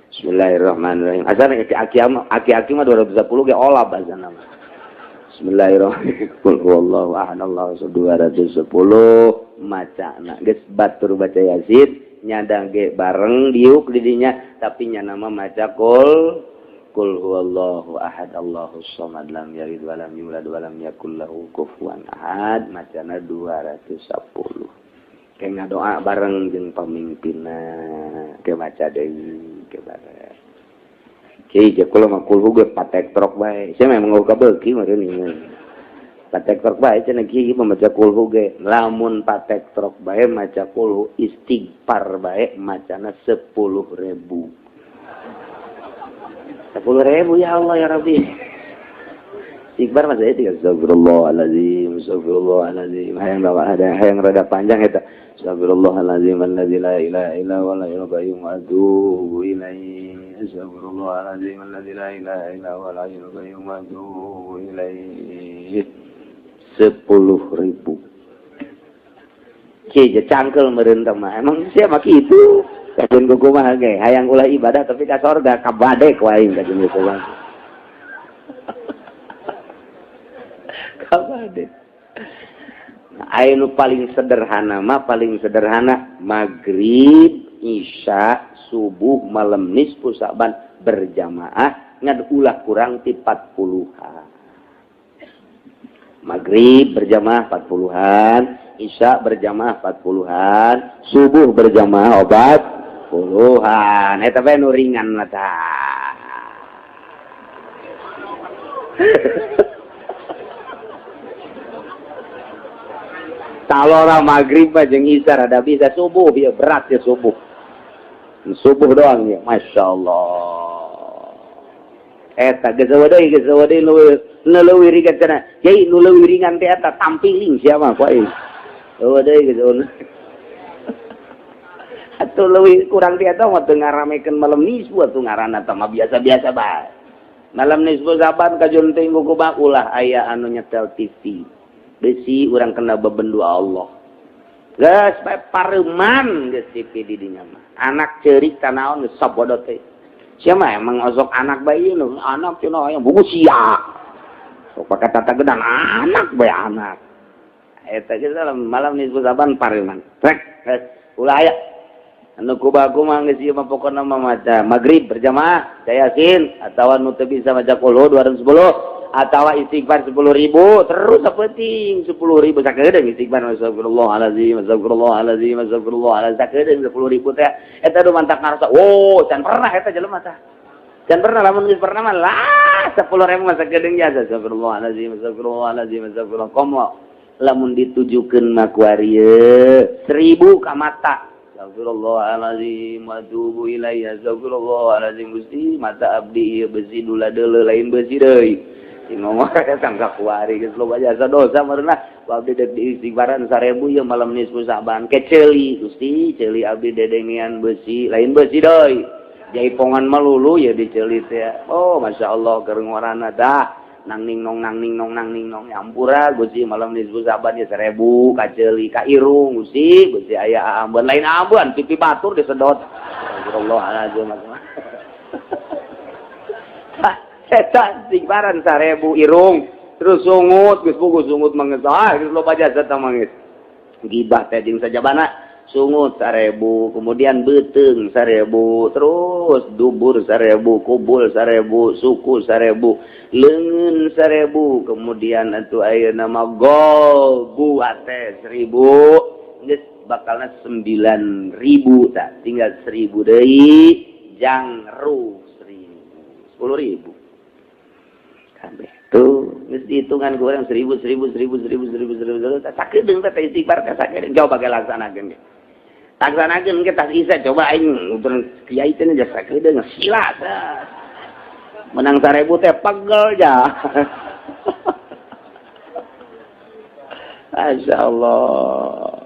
Bismillahirrahmanirrahim. Asana aki-aki mah 210 ge olab asana mah. Bismillahirrahmanirrahim. Qul huwallahu ahad Allahu 210 macana geus batur baca Yasin nyadang ge bareng diuk di dinya tapi nya nama maca kul kul huwallahu ahad Allahus samad lam yalid walam yulad walam yakul lahu kufuwan ahad macana 210 ke ngadoa bareng jeung pamimpinna ke maca deui ke bareng kieu je kula mah kulhu ge patek trok bae sia memang eueuh kabeuki meureun ieu patek trok bae cenah kieu maca kulhu ge lamun patek trok bae maca kulhu istighfar bae macana 10.000. 10.000 ya Allah ya Rabbi. Istighfar mah saya tiga astagfirullahalazim astagfirullahalazim hayang ada hayang rada panjang eta astagfirullahalazim allazi la ilaha illa huwal hayyul qayyum wa atubu ilaihi astagfirullahalazim allazi la ilaha illa huwal hayyul qayyum wa atubu ilaihi 10.000. Kieu cangkel meureun teh mah emang sia mah kitu kajeun kumaha ge hayang ulah ibadah tapi ka sorga kabadek wae kajeun kumaha kabadek. Aya nu paling sederhana mah paling sederhana maghrib isya subuh malam nisfu Sa'ban berjamaah ngan ulah kurang ti 40-an. Maghrib berjamaah 40-an, isya berjamaah 40-an, subuh berjamaah obat puluhan. Eta bae nu ringan mah tah. Talora maghrib mah jeung isya rada bisa, subuh ya berat ya subuh. Subuh doang ya, Masya Allah. Eta geus deui nu leuwih ringan cenah. Kiai nu leuwih ringan teh eta tampiling sia mah ku aing. Eueuh deui geus. Atuh leuwih kurang ti eta mah teu ngaramekeun malam nisfu atuh ngaranna teh mah biasa-biasa bae. Malam nisfu Sa'ban kajun teh kumaha ulah aya anu nyetel TV. Besi urang kena bebendu Allah. Geus bae pareuman geus TV di dinya mah. Anak ceurik tanaon geus sabodo teh. Sia mah emang osok anak bae ieu nu anak cenah hayang buku sia. Sok pake tata gedang anak bae anak. Eta geus malam nisfu Sa'ban pareuman. Trek geus ulah aya. Anu kubaku mah geus ieu mah pokona mah maca maghrib berjamaah Yasin atawa nu teu bisa maca qul 210 atawa istighfar 10.000 terus sapenting 10.000 sakedeung istighfar astagfirullahalazim astagfirullahalazim astagfirullahalazim sakedeung 10.000 teh eta nu mantak ngarasa oh can pernah eta jelema tah can pernah lamun geus pernah mah lah 10.000 mah sakedeung jasa astagfirullahalazim astagfirullahalazim astagfirullah komo lamun ditujukeun mah ku arieu 1.000 ka mata astagfirullahalazim wa atubu ilaihi astagfirullahalazim Gusti mata abdi ieu besi dula deuleu lain besi deui ngomong tangga kuari geus loba jasa dosa meureunna abdi dek diistighfaran 1000 ieu malam nisfu Sa'ban ke ceuli Gusti ceuli abdi dedengean besi lain besi deui jaipongan melulu ya diceuli teh oh masyaallah keur ngorana dah nang ning nong nang ning nong nang ning nong ampura Gusti malam nisfu Sa'ban ya 1000 ka ceuli ka irung Gusti Gusti aya ambeun lain ambeun pipi batur disedot astagfirullahalazim. Eta istighfaran 1000 irung Terus sungut geus puguh sungut mah geus ah geus loba jasa tah mah geus. Gibah teh jeung sajabana sungut 1000, kemudian beuteung 1000, terus dubur 1000, kubul 1000, suku 1000, leungeun 1000, kemudian atuh ayeuna mah golbu ate 1000, geus bakalna 9000 tah, tinggal 1000 deui jangru 1000, 10.000. Kabeh tuh geus dihitungan ku urang 1000 1000 1000 1000 1000 1000 1000 sakedeung teh istighfar teh sakedeung coba ge laksanakeun ge. Laksanakeun ge tas isa coba aing kiai teh jasa sakedeung sila menang 1000 teh pegel ja. Masya Allah.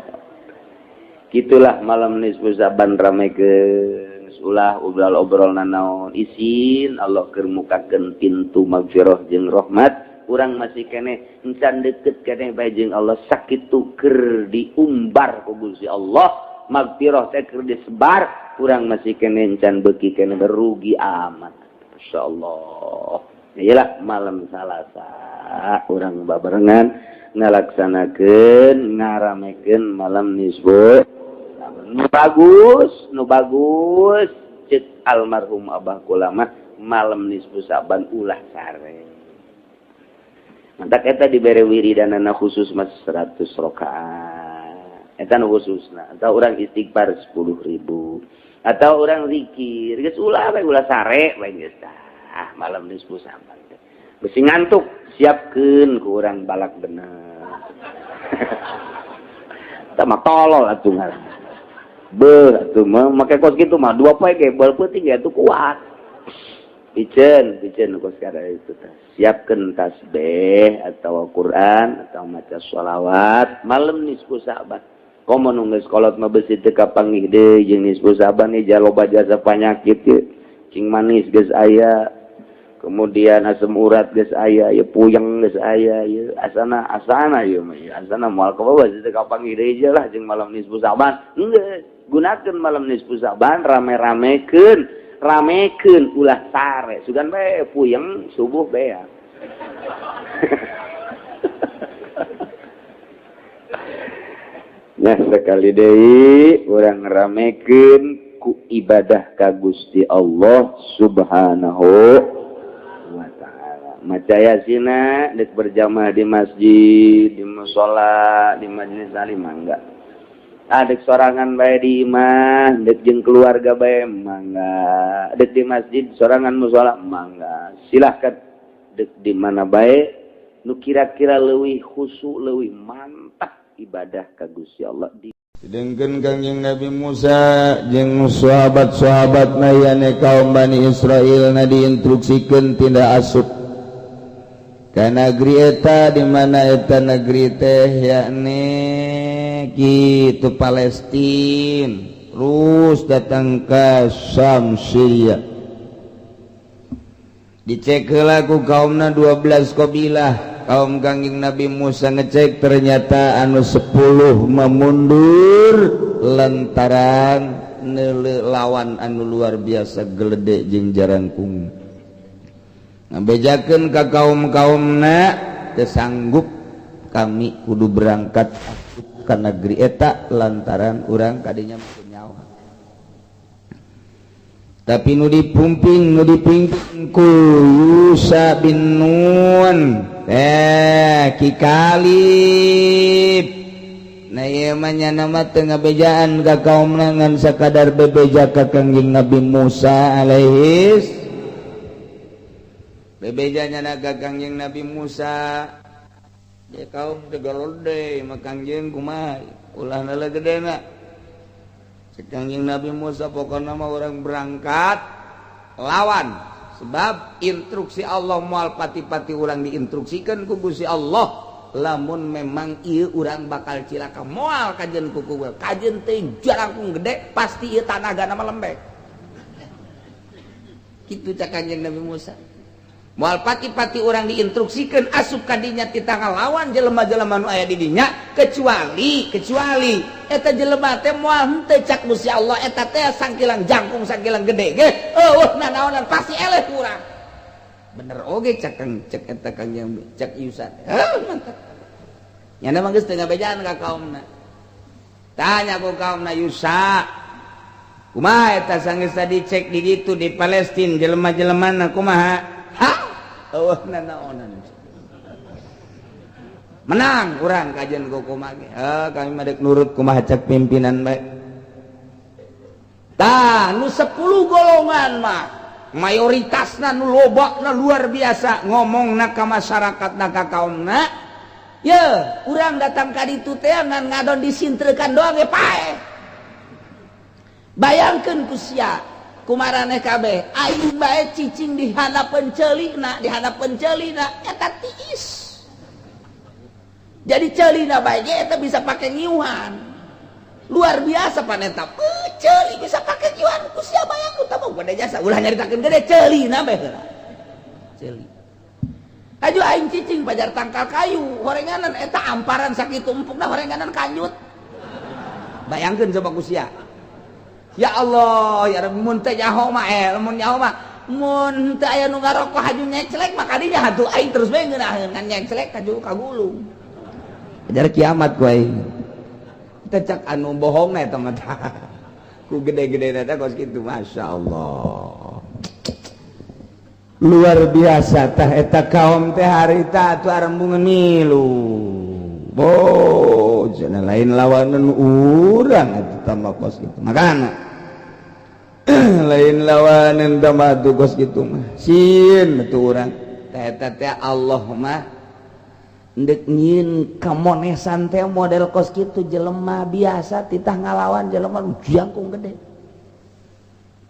Gitulah malam nisfu Syaban ramekeun ulah obrol-obrol nanaon isin Allah keur mukakeun pintu magfirah jeung rahmat urang masih keneh encan deket keneh bae jeung Allah sakitu keur diumbar ku Gusti Allah magfirah teh keur disebar urang masih keneh encan beuki keneh berugi amat insyaallah. Iyalah malam Salasa urang babarengan ngalaksanakeun ngaramekeun malam nisfu nu bagus nu bagus cek almarhum Abah Kulama malam nisfu Sa'ban ulah sare mantak eta dibere wiridanana khusus mas 100 rakaat eta nu khususna atau urang istighfar 10.000 atau urang zikir geus ulah we ulah sare we geus tah malam nisfu Sa'ban besi ngantuk siapkeun ku urang balak bener tah mah tolol atuh ngaran beuh atuh mah make kos kitu mah dua poe ge beul peuting ge atuh kuat. Piceun piceun kos kada itu teh. Siapkeun tasbih atau Quran atau maca sholawat malam nisfu Sa'ban. Komo nu geus kolot mah beusi teu kapanggih deui jeung nisfu Sa'ban ieu loba jasa panyakit ieu. Cing manis geus aya, kemudian asam urat geus aya, ieu puyeng geus aya, ieu asana asana ieu mah asana moal kabawa teu kapanggih deui lah jeung malam nisfu Sa'ban. Geus gunakeun malam nisfu Sa'ban rame-ramekeun, ramekeun ulah sare. Sugan bae puyeng subuh beak. Nah sekali deui urang ramekeun ku ibadah ka Gusti Allah Subhanahu wa ta'ala. Maca yasina dek berjamaah di masjid, di mushola, di majelis taklim mangga. Adek sorangan bae di imah, dek jeung keluarga bae mangga, dek di masjid sorangan mushola mangga. Silahkan dek di mana bae nu kira-kira leuwih khusyuk, leuwih mantap ibadah ka Gusti Allah. Sedengkeun Kangjeng Nabi Musa jeung sahabat-sahabatna yane kaum Bani Israil na diinstruksikeun tindak asup ka negeri eta di mana eta negeri teh yakni gitu Palestina terus datang ke Syam Syria dicek heula ku kaumna 12 kabilah kaum Kangjeng Nabi Musa ngecek ternyata anu 10 memundur lantaran neuleu lawan anu luar biasa gelede jeung jarangkung ngabejakeun ka kaum-kaumna teu sanggup kami kudu berangkat ka negeri eta lantaran urang kadinya mah nyawa tapi nu dipumping nu dipimpin ku Yusa bin Nun Ki Kalib nah ieu mah nya mah teu ngabejaan ka kaumna ngan sakadar bebeja ka Kangjeng Nabi Musa alaihis bebejanya naga Kangjeng Nabi Musa ya kaum teu galode mah Kangjeng kumaha ulah nala gedena Kangjeng Nabi Musa pokokna mah orang berangkat lawan sebab instruksi Allah moal pati-pati urang diinstruksikan ku Gusti Allah lamun memang ieu urang bakal cilaka moal kajen kuku kajen teh jarangkung gede pasti ieu tanagana mah lembek kitu cak Kanjeng Nabi Musa moal pati-pati urang diinstruksikan asup kadinya ti lawan jelema-jelema nu aya di dinya kecuali eta jelema teh moal henteu cak Gusti Allah eta teh sangkilang jangkung sangkilang gede ge eueuh nanaonan pasti eleh ku urang. Bener oge cek kang cek eta kang yang cek Yusa. Heuh, mantap. Nyana mah geus teu ngabejaan ka kaumna. Tanya ku kaumna Yusa. Kumaha eta sanggeus tadi cek di ditu di Palestina jelema-jelemana kumaha? Hah? Eueuh nanaonan. Menang urang kajian ku kumaha ge. Heuh, kami mah deuk nurut kumaha cek pimpinan bae. Tah, nu 10 golongan mah mayoritasna nu lobakna luar biasa ngomongna ka masyarakatna ka kaumna. Ye, urang datang ka ditu teh ngan ngadon disintrekan doang ge paeh. Bayangkeun ku sia kumaraneh kabeh aing bae cicing di handapeun ceulina, di handapeun ceulina eta tiis. Jadi ceulina bae ge eta bisa pake ngiuhan. Luar biasa paneta. Ceuli bisa pake ngiuhan ku sia bayangkeun tah mah gede jasa ulah nyaritakeun gede ceulina bae heula. Ceuli. Aju aing cicing pajar tangkal kayu horenganan eta amparan sakitu empukna horenganan kanjut. Bayangkeun coba ku sia. Ya Allah, ya Rabbi, mun teu nyaho mah mun nyaho mah mun teu aya nu ngarokok haju nyeclek mah kadinya hatu aing terus bae ngeunaheun ngan nyeclek haju kagulung. Ajar kiamat ku aing. Teh cak anu bohong eta mah ku gede-gede eta kos kitu, masyaallah. Luar biasa tah eta kaum teh harita atuh arembungan milu. Bo, cenah lain lawanan urang eta tambah kos kitu. Makana lain lawanan tambah tuh kos kitu mah. Sieun atuh urang. Tah eta teh Allah mah ndek nyieun kamonesan teh model kos kitu jelema biasa titah ngalawan jelema jangkung gede.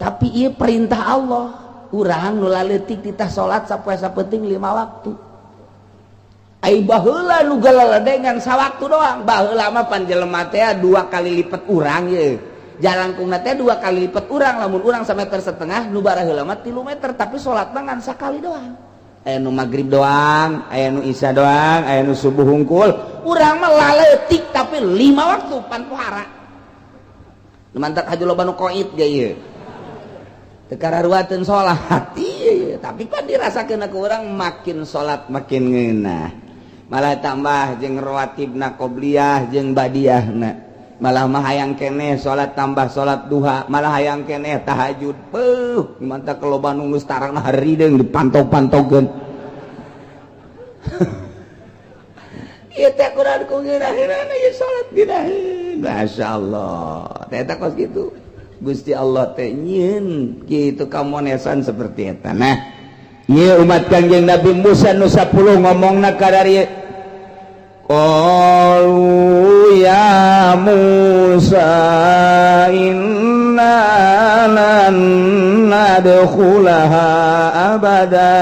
Tapi ieu perintah Allah. Urang nu laleutik titah salat sapoe sapenting 5 waktu. Ai baheula nu galaladengan sawaktu doang. Baheula mah pan jelema teh 2 kali lipat urang ye. Jalangkungna teh 2 kali lipat urang, lamun urang sameter setengah nu baraheula mah 3 meter, tapi salatna ngan sakali doang. Aya nu magrib doang, aya nu isya doang, aya nu subuh hungkul. Urang mah laleutik tapi 5 waktu pan pohara. Nu mantak haju loba nu koit ge ieu. Teu kararuateun salat. Ieu, tapi pan dirasakeun ku urang makin salat makin ngeunah. Malah tambah jeung rawatibna qobliyah jeung badiahna. Malah mah hayang keneh salat tambah salat duha, malah hayang keneh tahajud. Beuh, mantak loba nu geus tarangna harideung dipantau-pantaukeun. Ieu teh Quran ku ngeunah-ngeunahna ieu salat ngeunaheun. Masyaallah. Teh eta kos kitu. Gusti Allah teh nyieun kitu kamonesan seperti eta. Nah, ieu umat Kangjeng Nabi Musa nu 10 ngomongna ka dari Qalu ya Musa inna lan nadkhulaha abada.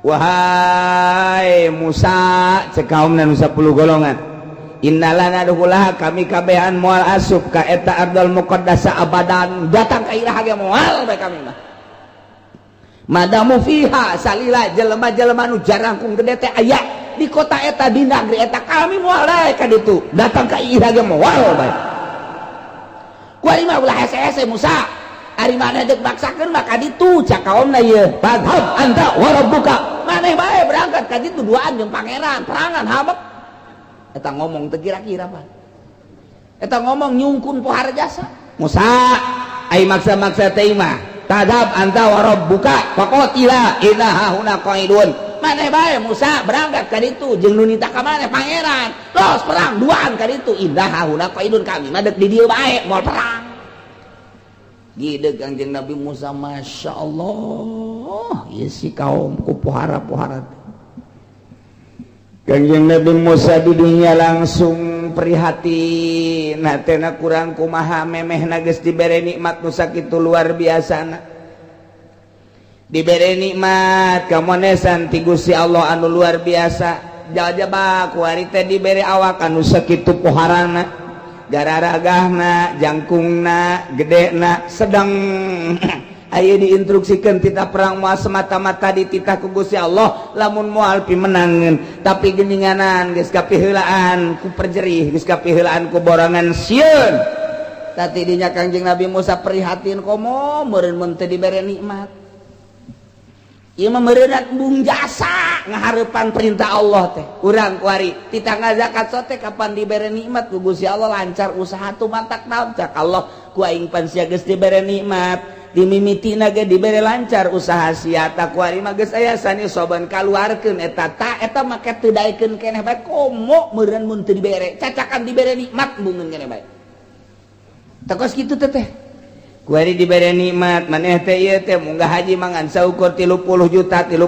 Wahai Musa, cek kaumna nu 10 golongan. Inna lan nadkhulaha, kami kabehan moal asup ka eta ardal muqaddasa abadan, datang ka iraha ge moal bae kami mah. Madamu fiha salila jelema-jelema nu jarangkung gede teh aya di kota eta di negeri eta, kami moal daek ka ditu, datang ka iraha ge moal bae. Kuari mah ulah hese-hese Musa, ari maneh deuk maksakeun mah ka ditu cak kaomna ieu. Fadhhab anta wa rabbuka, maneh bae berangkat ka ditu duaan jeung pangeran, perangan habek. Eta ngomong teu kira-kira pan. Eta ngomong nyungkun pohara jasa. Musa, ai maksa-maksa teh mah. Tadhab anta wa rabbuka faqatila inna hahuna qaidun. Maneh bae Musa berangkat ka ditu jeung nu nita ka maneh pangeran. Los perang duaan ka ditu inna hahuna qaidun, kami mah deuk di dieu bae moal perang. Gideg Kangjeng Nabi Musa, Masya Allah, ieu si kaum ku pohara-pohara. Kangjeng Nabi Musa di dunia langsung prihatin hatena kurang kumaha memehna geus dibere nikmat nu sakitu luar biasana. Dibere nikmat kamonesan ti Gusti Allah anu luar biasa. Jajaba kuari teh dibere awak anu sakitu poharana, gararagahna, jangkungna, gedena, sedang ayo diinstruksikan titah perang moal semata-mata dititah ku Gusti Allah lamun moal pimenangeun, tapi geninganan geus kapiheulaan ku perjerih, geus kapiheulaan ku borongan sieun. Tadi dinya Kangjeng Nabi Musa prihatin komo meureun mun teu dibere nikmat. Ieu mah meureunat embung jasa ngahareupan perintah Allah teh. Urang kuari titangga zakat sote kapan dibere nikmat ku Gusti Allah lancar usaha tuh matak naon cak Allah ku aing pan sia geus dibere nikmat dimimitina ge dibere lancar usaha sia ta kuari mah geus aya sani soban kaluarkeun eta ta eta make teu daekeun keneh bae komo meureun mun teu dibere cacakan dibere nikmat embungeun keneh bae. Tah kos kitu teh teh. Kuari dibere nikmat maneh teh ieu teh munggah haji mangan saukur 30 juta, 35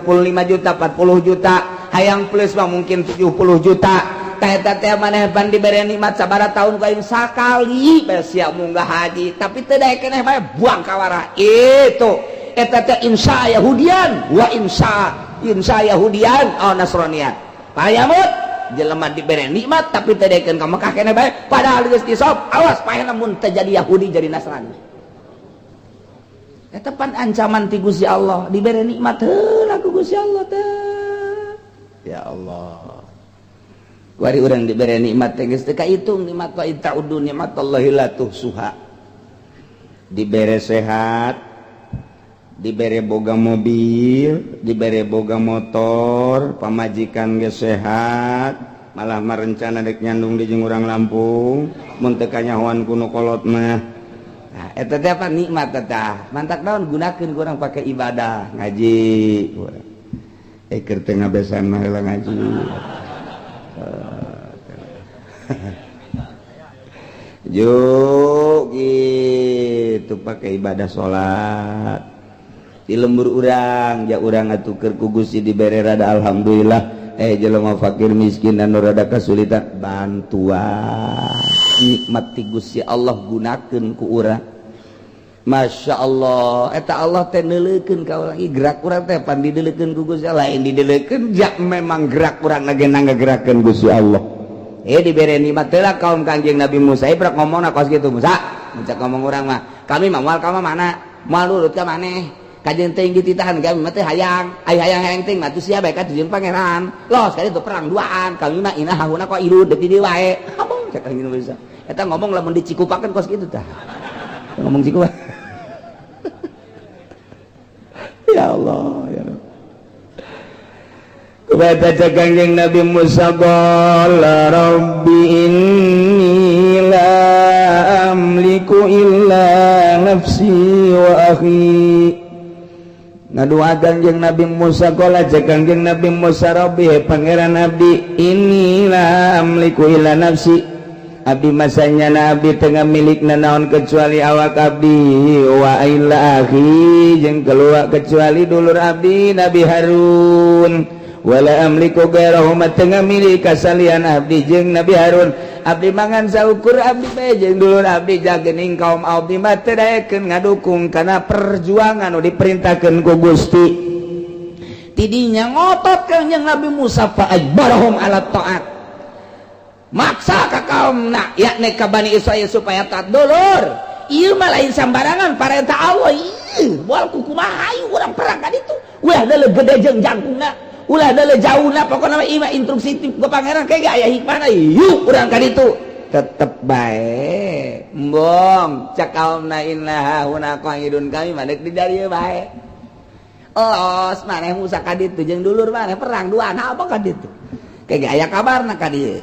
juta, 40 juta, hayang plus mah mungkin 70 juta. Tah eta teh maneh pan dibere nikmat sabaraha tahun ku aing sakali bae sia munggah haji, tapi teu daek keneh bae buang kawara. Itu eta teh insya Yahudian wa insya insya Yahudian aw Nasranian. Payamut jelema dibere nikmat tapi teu daekeun ka Mekah keneh bae padahal geus disop awas paehna mun teu jadi Yahudi jadi Nasrani. Eta pan ancaman ti Gusti Allah dibere nikmat heula ku Gusti Allah teh. Ya Allah. Kuari urang dibere nikmat teh geus teu kahitung nikmat wa ta'uddu nikmatallahi la tuhsuha. Dibere sehat, dibere boga mobil, dibere boga motor, pamajikan geus sehat, malah merencana dek nyandung di jeung urang Lampung, mun teu kanyahoan ku nu kolot mah. Nah, eta teh apa nikmat eta. Mantak naon gunakeun ku urang pake ibadah, ngaji. Eh keur teu ngabesan mah heula ngaji. Juk gitu pakai ibadah salat. Di lembur urang, ja urang atuh keur ku Gusti dibere rada alhamdulillah. Jelema fakir miskin anu rada kasulitan bantuan. Nikmat ti Gusti Allah gunakeun ku urang. Masya Allah, eta Allah teh neuleukeun ka urang. Ih, gerak urang teh pan dideuleukeun ku Gusti Allah, lain dideuleukeun ja memang gerak urang lagi ngagerakeun Gusti Allah. Dibere nikmat teh lah kaum Kangjeng Nabi Musa ieu ngomongna kos kitu Musa. Musa ngomong urang mah, kami mah moal ka mana? Moal nurut ka maneh. Kajeun teuing dititahan kami mah teh hayang, ai hayang-hayang teuing mah tuh sia bae ka tujuan pangeran. Los kali itu perang duaan, kami mah inah hahuna kok irud deuk di dieu wae. Abong cek Kangjeng Nabi Musa. Eta ngomong lamun dicikupakeun kos kitu tah. Ngomong cikupa. Ya Allah, ya Rabb. Kepada Kangjeng Nabi Musa qala rabbi inni la amliku illa nafsi wa akhi. Ngadua Kangjeng Nabi Musa qala cek Kangjeng Nabi Musa rabbi pangeran abdi inni la amliku illa nafsi. Abdi masanya nabi tengah milik nanaon kecuali awak abdi wa illa akhi jeung keluar kecuali dulur abdi Nabi Harun. Wala amliku gairahu tengah milik kasalian abdi jeung Nabi Harun. Abdi mangan saukur abdi bae jeung dulur abdi jagening kaum abdi mah teu daekeun ngadukung kana perjuangan nu diperintahkeun ku Gusti. Tidinya ngotot Kangjeng Nabi Musa fa ajbarahum ala taat. Maksa ka kaumna yakni ka Bani Israil supaya taat dulur. Ieu mah lain sambarangan parentah Allah ieu moal kukumaha hayu urang perang ka ditu. Ulah deuleu gede jeung jangkungna, ulah deuleu jauhna pokona mah ieu mah instruksi ti ku pangeran kayak ge aya hikmahna yuk urang ka ditu. Tetep bae embong cak kaumna inna huna qaidun kami mah deuk di dieu bae. Los maneh Musa ka ditu jeung dulur maneh perang duaan apa ka ditu. Kayak ge aya kabarna ka dieu.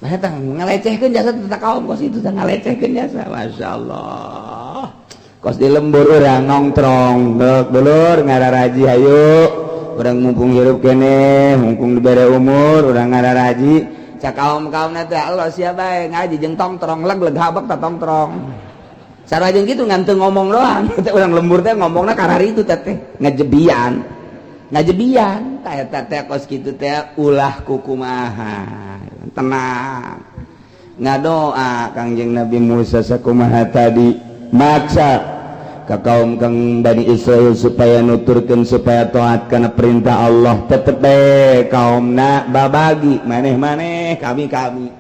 Nah, eta ngalecehkeun jasa teh kaum kos itu teh ngalecehkeun jasa. Masya Allah. Kos di lembur urang nongtrong, dulur ngararaji hayu. Urang mumpung hirup keneh, mumpung dibere umur, urang ngararaji. Cak kaum-kaumna teh Allah sia bae ngaji jeung tongtrong leg leg habek ta tongtrong. Sarua jeung kitu ngan teu ngomong doang. Teh urang lembur teh ngomongna karari itu teh teh ngajebian. Ngajebian tah eta teh kos kitu teh ulah kukumaha. Tenang. Ngadoa Kangjeng Nabi Musa sakumaha tadi maksa ka kaum kang Bani Israil supaya nuturkeun supaya taat kana perintah Allah. Tetep bae kaumna babagi maneh-maneh kami-kami.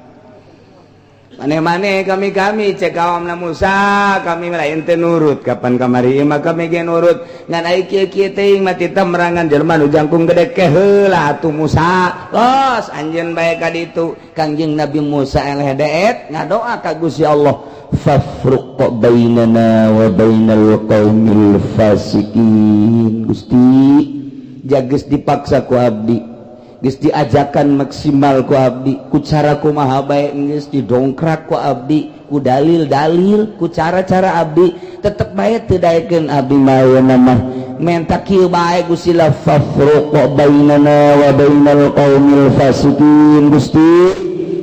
Maneh-maneh kami-kami cek kaum Musa, kami lain teu nurut kapan kamari mah kami ge nurut ngan ai kieu-kieu teuing mah tita merangan jelema nu jangkung gede ke heula atuh Musa. Los anjeun bae ka ditu. Kangjeng Nabi Musa eleh deet ngadoa ka Gusti Allah, fafruq bainana wa bainal qaumil fasikin. Gusti, jages dipaksa ku abdi, geus diajakan maksimal ku abdi, ku cara kumaha bae geus didongkrak ku abdi, ku dalil-dalil, ku cara-cara abdi, tetep bae teu daekeun. Abdi mah ayeuna mah menta kieu bae, Gusti la, fafruq bainana wa bainal qaumil fasikin. Gusti,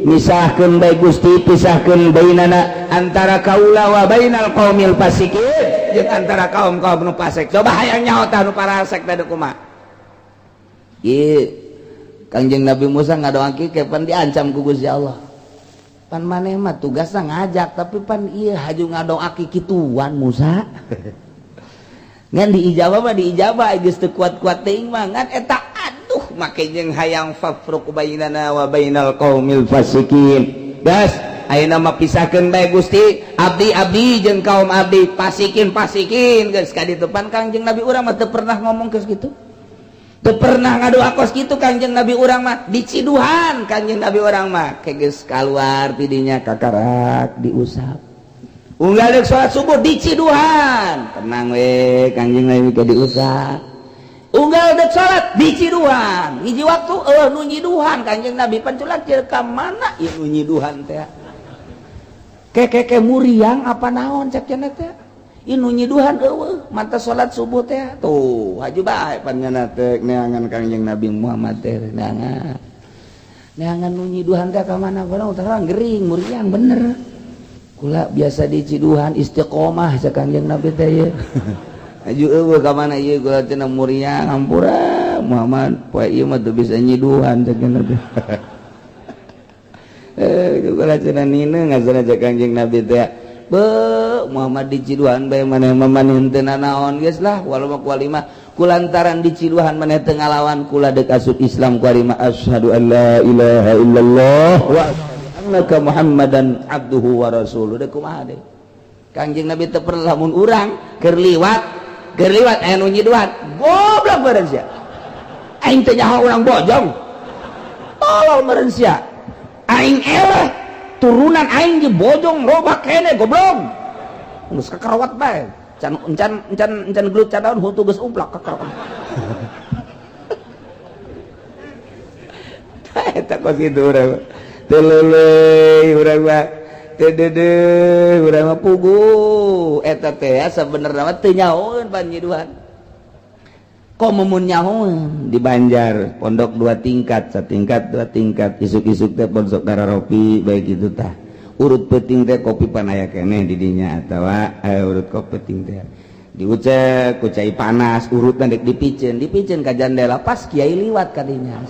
misahkeun bae, Gusti, pisahkeun bainana antara kaula wa bainal qaumil fasikin, jeung antara kaum-kaum nu fasik. Coba hayang nyaho tah nu parasek teh kumaha. Ieu Kangjeng Nabi Musa ngadoa kieu pan diancam ku Gusti Allah. Pan maneh mah tugasna ngajak, tapi pan ieu haju ngadoa kituan Musa. Ngan diijabah mah diijabah, geus teu kuat-kuat teuing mah ngan eta aduh make jeung hayang fafruq bainana wa bainal qaumil fasikin. Gas ayeuna mah pisahkeun bae, Gusti, abdi-abdi jeung kaum abdi fasikin fasikin geus ka ditu. Pan Kangjeng Nabi urang mah teu pernah ngomong geus kitu. Teu pernah ngadoa kos kitu Kangjeng Nabi urang mah. Diciduhan Kangjeng Nabi urang mah geus kaluar tidinya kakarak diusap. Unggal deuk salat subuh diciduhan, tenang we Kangjeng Nabi ke diusap. Unggal deuk salat diciduhan hiji waktu eueuh nu nyiduhan Kangjeng Nabi. Panculat ka mana ieu nu nyiduhan teh, keke muriang apa naon cek cenah teh. Inu nyiduhan eueuh mata salat subuh teh tuh haju bae pan nyana teh neangan Kangjeng Nabi Muhammad teh, neangan neangan nu nyiduhan teh ka mana barang terang gering muriang bener kula biasa diciduhan istiqomah cek Kangjeng Nabi teh ye. Haju eueuh ka mana ieu kula cenah muriang, hampura Muhammad, poe ieu mah teu bisa nyiduhan cek Nabi. Eh, kula cenah nina ngazana cek Kangjeng Nabi teh. Be Muhammad diciduhan bae maneh mah, maneh teu nanaon geus lah walau mah kualima kulantaran diciduhan maneh teu ngalawan kula deuk asup Islam kualima asyhadu an la ilaha illallah wa annaka Muhammadan abduhu wa rasuluh. Deuk kumaha deui Kangjeng Nabi teu perlu. Lamun urang keur liwat aya nu nyiduhan, goblok meureun sia, aing teu nyaho urang Bojong, tolol meureun sia, aing eleh turunan aing di Bojong loba kene, goblok. Geus kakarawat bae, can can can can gelut can naon huntu geus umplak kakarawat. Eta kos kitu urang teu leuleuy, urang mah teu deudeuh, urang mah puguh eta teh sabenerna mah teu nyahoeun pan nyiduhan. Komo mun nyahoeun di Banjar pondok dua tingkat, satingkat dua tingkat, isuk-isuk teh pondok kararopi baik gitu tah. Urut penting teh kopi pan aya keneh di dinya atawa urut kopi penting teh diucek ku cai panas, urutan dek dipiceun dipiceun ka jandela. Pas kiai liwat kadinya,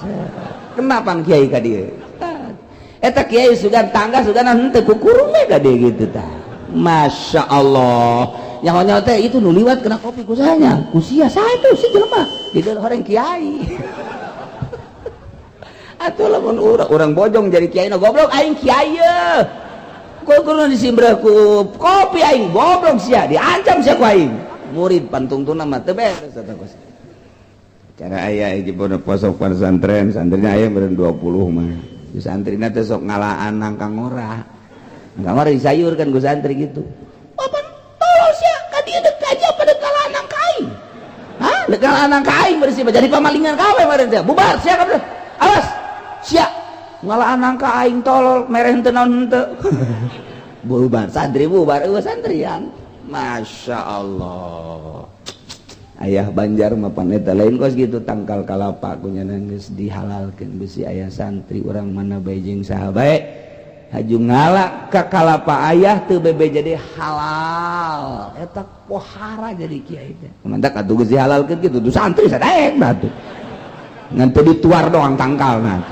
kenapa kiai ka dieu eta kiai sugan tangga sugan henteu kukurung we ka dieu gitu tah. Masya Allah, nyaho-nyaho teh itu nu liwat kena kopi ku sahanya, ku sia saha itu si jelema di dalam orang kiai. Atuh lamun urang Bojong jadi kiai na goblok aing kiai ye kudu disimbreh ku kopi aing, goblok sia, diancam sia ku aing murid pantungtuna mah teu beres eta kos. Cara aya hiji pondok posok pesantren, santrina aya meureun 20 mah. Di santrina teh sok ngalaan nangka ngora, nangka ngora disayurkan ku santri gitu. Apa tolol sia ka dieu deuk aja apa deuk ngalaan nangka aing? Hah, deuk ngalaan nangka aing bersih jadi pamalingan kawe meureun teh. Bubar sia kabeh, awas sia ngalaan nangka aing, tolol, mereh henteu naon henteu. Bubar santri, bubar eueuh santrian. Masya Allah, ayah Banjar mah pan eta lain kos gitu. Tangkal kalapa ku nya geus dihalalkeun bisi aya santri urang mana bae jeung saha bae haju ngala ka kalapa ayah teu bebe jadi halal eta pohara jadi kiai teh. Mantak atuh geus dihalalkeun kitu tuh santri sadaek batu ngan teu dituar doang tangkalna.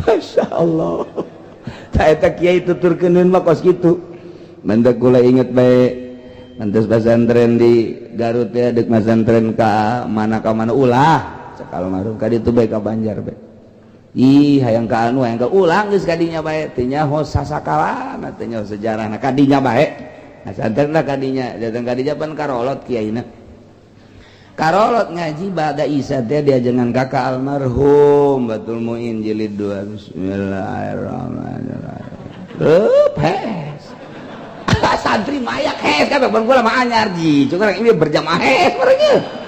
Masya Allah. Tah eta kiai tuturkeun mah kos kitu. Mantak kula inget bae mantas pesantren di Garut ya, dek pesantren ka mana ulah cek almarhum ka ditu bae ka Banjar bae. Ih, hayang ka anu, hayang ka ulang geus kadinya bae, teu nyaho sasakalana, teu nyaho sejarahna, kadinya bae. Nah, santerna kadinya, datang kadinya pan karolot kiaina. Karolot ngaji ba'da Isya teh diajengan kakak almarhum Batul Muin jilid 2. Bismillahirrahmanirrahim. Hes. Santri mayak hes kabeh, ban kula mah anyar ji. Cuma ini berjamaah hes mereka.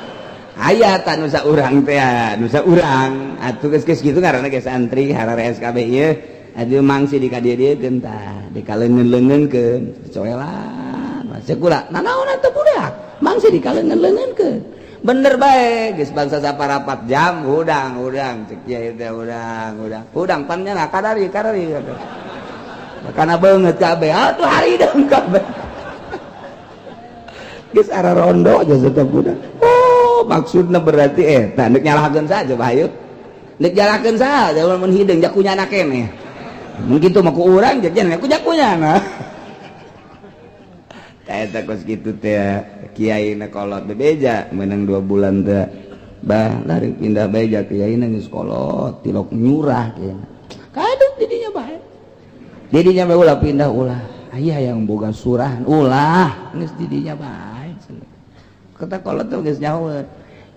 Aya tak nusa urang teh, nusa urang atuh geus geus kitu ngaranna ge santri hararees kabeh ieu. Aduh, mangsi di ka dieu dieukeun tah, dikaleungeun-leungeunkeun coelan. Cek kula, nanaon atuh budak? Mangsi dikaleungeun-leungeunkeun. Bener bae, geus bangsa saparapat jam hudang hudang cek kiai teh, hudang hudang. Hudang pan nya kadari kadari. Kana beungeut kabeh, atuh harideng kabeh. Geus ararondo aja tetep budak. Oh, maksudna berarti eta nek nyalahkeun saja bahayu. Nek nyalahkeun saja mun hideung jakunyana keneh. Mun kitu mah ku urang jajan ku jakunyana. Eta kos kitu teh kiai na kolot bebeja menang 2 bulan teh. Bah, lari pindah beja kiai na geus kolot tilok nyurah kiai. Kadut didinya bae. Didinya bae ulah pindah ulah. Aya yang boga surah ulah geus didinya bae. Kata kolot tuh geus nyaho.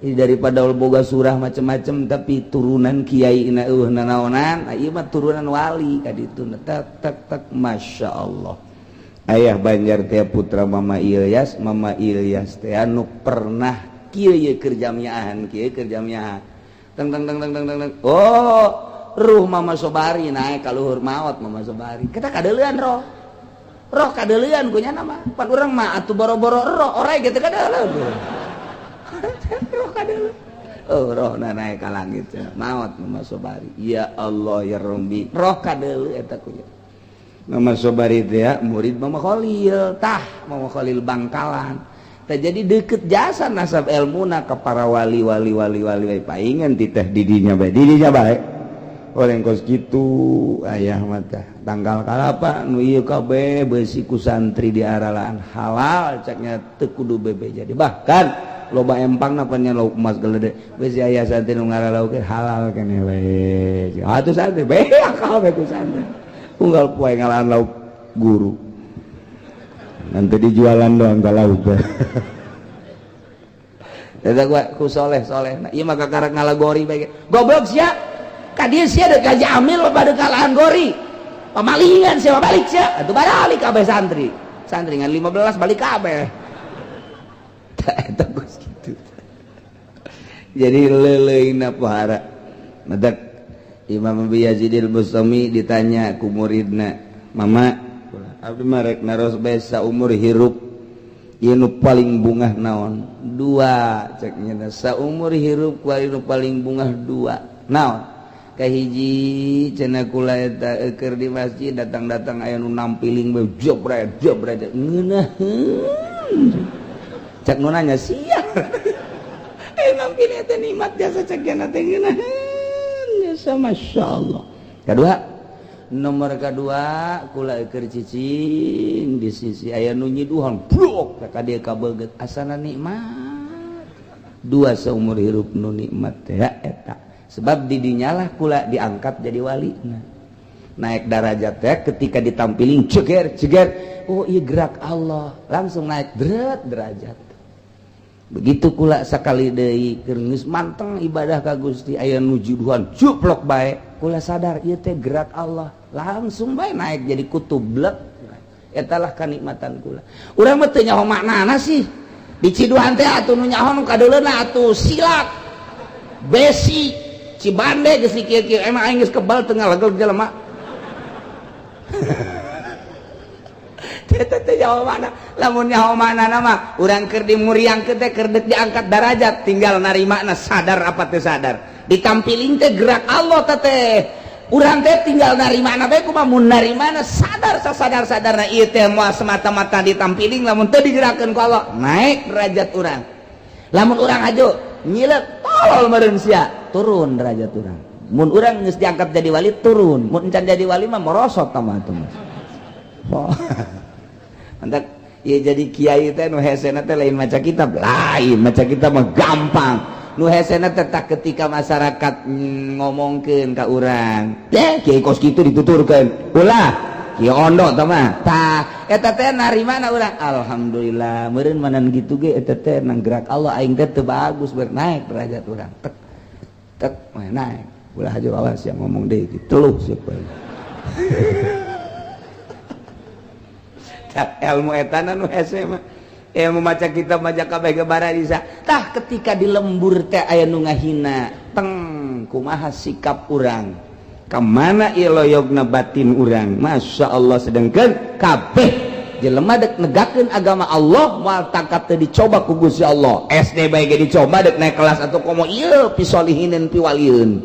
Daripada boga surah macem-macem tapi turunan kiai na eueuh nanaonan, ieu mah turunan wali ka ditu tak tak tak, Masya Allah. Ayah Banjar teh putra Mama Ilyas, Mama Ilyas teh anu pernah kieu ye keur jamiahan, kieu keur jamiahan. Teng teng teng teng teng teng. Oh, ruh Mama Sobari naik ka luhur, maot Mama Sobari. Kita kadeulean roh. Roh kadeulean ku nya nama. Pan urang mah atuh boro-boro roh, orai gitu kadeuleun. Roh kadeuleun. Oh, roh na naik ka langit cenah. Maot Mama Sobari. Ya Allah ya Rabbi. Roh kadeuleun eta ku nya. Mama Sobari teh ya, murid Mama Khalil. Tah, Mama Khalil Bangkalan. Tah, jadi deket jasa nasab ilmuna ke para wali wali wali wali wali paingan titah didinya bae, didinya bae. Oleh kos kitu ayah mata tanggal kalapa nu ieu kabeh beusi ku santri di aralaan halal caknya teu kudu bebe jadi bahkan loba empang napanya lauk emas gelede beusi aya santri nu ngaralauk halal keneh we atuh santri bae akal bae ku santri unggal poe ngalaan lauk guru nanti dijualan doang ka lauk. Eta gua ku soleh soleh. Nah, ieu mah kakarak ngalagori bae. Goblok sia. Ka dieu sia deuk ka Jamil pada kalahan gori. Pamalingan sia, balik sia. Atuh balik kabeh santri. Santri ngan 15 balik kabeh. Tah eta geus kitu. Jadi leuleuna pohara. Madak Imam Abi Yazid al-Bustami ditanya ku muridna, "Mama, abdi mah rek naros bae, saumur hirup ieu nu paling bungah naon?" Dua cek nya, saumur hirup ku nu paling bungah dua. Naon? Kahiji cenah kula eta keur di masjid datang-datang aya nu nampiling bae jebret jebret ngeunaheun. Cek nu nanya sia. Eh, nampiling teh nikmat jasa cek nya teh ngeunaheun jasa, masyaallah. Kedua, nomor kedua kula keur cicing di sisi aya nu nyiduhan blok ka dieu kabeget asana nikmat. Dua seumur hirup nu nikmat teh eta. Sebab didinyalah kula diangkat jadi wali. Nah, naik darajat teh ketika ditampiling ceger ceger, oh iya gerak Allah, langsung naik deret derajat. Begitu kula sakali deui keur geus manteng ibadah ka Gusti aya nu juduhan cuplok bae, kula sadar ieu teh gerak Allah, langsung bae naik jadi kutub blek. Eta lah kanikmatan kula. Urang mah teu nyaho maknana sih. Di ciduhan teh atuh nu nyaho nu kadeuleuna atuh silat besi Cibande geus kieu-kieu, emang aing geus kebal teu ngalegel jelema. Eta teh nyaho mana? Lamun nyaho maknana mah urang keur dimuriangkeun teh keur deuk diangkat darajat, tinggal narimana sadar apa teu sadar. Ditampiling teh gerak Allah teh teh. Urang teh tinggal narimana bae kumaha mun narimana sadar sasadar-sadarna ieu teh moal semata-mata ditampiling lamun teu digerakkeun ku Allah, naik derajat urang. Lamun urang aju nyilek tolol meureun sia, turun derajat urang. Mun urang geus diangkat jadi wali turun, mun encan jadi wali mah merosot tah mah atuh. Oh. Mantap. Ya jadi kiai teh nu hesena teh lain maca kitab, lain maca kitab mah gampang. Nu hesena tetap ketika masyarakat ngomongkeun ka urang teh kiai kos kitu dituturkeun ulah kieu ondo tah mah. Tah, eta teh narimana urang? Alhamdulillah meureun manan gitu ge eta teh nang gerak Allah, aing teh teu bagus, naik derajat urang, tek tek naik. Ulah aja, awas yang ngomong deh teluh siapa. Tah, ilmu etana nu hese mah, ilmu maca kitab, maca kabeh ge bara bisa. Tah, ketika di lembur teh aya nu ngahina teng, kumaha sikap urang? Kemana iloyogna batin urang? Masya Allah. Sedangkan kabeh jelema dek negakeun agama Allah moal tangkap teu dicoba ku Gusti Allah. SD bae ge dicoba dek naik kelas atau komo ieu pisolihinin, piwalieun,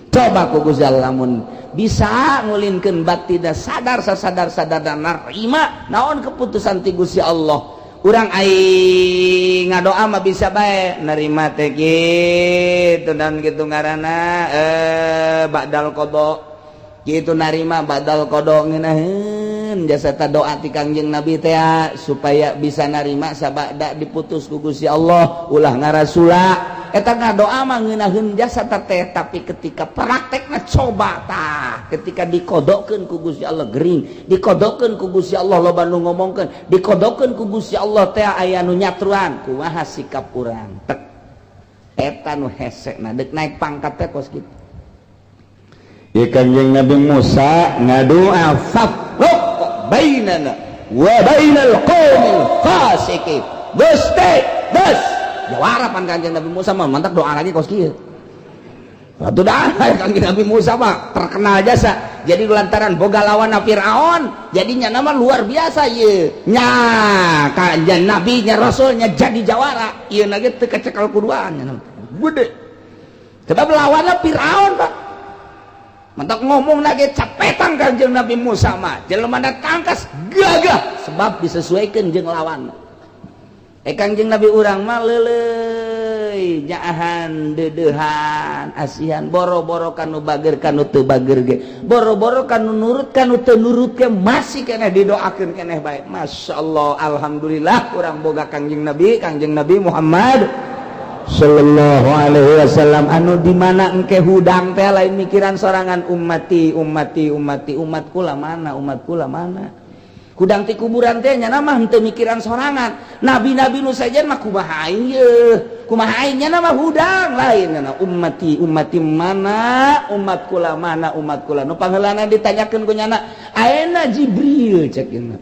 coba ku Gusti Allah. Lamun bisa ngulinkeun batin, sadar sasadar sadar dan narima naon keputusan ti Gusti Allah, urang aing ngadoa mah bisa bae nerima teh gitu dan gitu ngaranna ba'dal qada gitu, narima ba'dal qada ngeunaheun jasa ta doa ti Kangjeng Nabi teh supaya bisa narima sabada diputus ku Gusti Allah, ulah ngarasula. Eta ngadoa mah ngeunaheun jasa teh, tapi ketika praktekna coba tah, ketika dikodokeun ku Gusti Allah gering, dikodokeun ku Gusti Allah loba nu ngomongkeun, dikodokeun ku Gusti Allah teh aya nu nyatruan, kumaha sikap urang? Tek, eta nu hese. Nah, dek naik pangkat teh kos kitu. Ya, Kanjeng Nabi Musa ngadoa, "Fafruq bainana wa bainal qaumil fasiqin." Gusti, bes jawara pan Kanjeng Nabi Musa mah, mantap doa lagi kos kieu. Waktu dah Kanjeng Nabi Musa mah terkenal jasa. Jadi lantaran boga lawan Fir'aun, jadinya nama luar biasa ye. Nya kanjeng Nabi nya rasulnya jadi jawara. Ieu na ge teu kacekal kuduan nya. Gede. Sebab lawanna Fir'aun, Pak. Mantap ngomong lagi capetang Kanjeng Nabi Musa mah. Jelema tangkas gagah sebab disesuaikan jeung lawan. Eh, Kangjeng Nabi urang mah leuleuy, nyaahan, deudeuhan, asihan, boro-boro kanu bager, kanu teu bager ge, boro-boro kanu nurut, kanu teu nurut ge masih keneh didoakeun keneh bae. Masya Allah, alhamdulillah urang boga Kangjeng Nabi, Kangjeng Nabi Muhammad sallallahu alaihi wasallam, anu di mana engke hudang teh lain mikiran sorangan, ummati, ummati, ummati, umat kula mana, umat kula mana. Hudang ti kuburan teh nya mah henteu mikiran sorangan. Nabi-nabi nu sajen mah kumaha aing ye, kumaha aing, nya mah hudang lain nya ummati, ummati mana, umat kula mana, umat kula nu pangheulana ditanyakeun ku nyana, "Aena Jibril?" Cek ieu,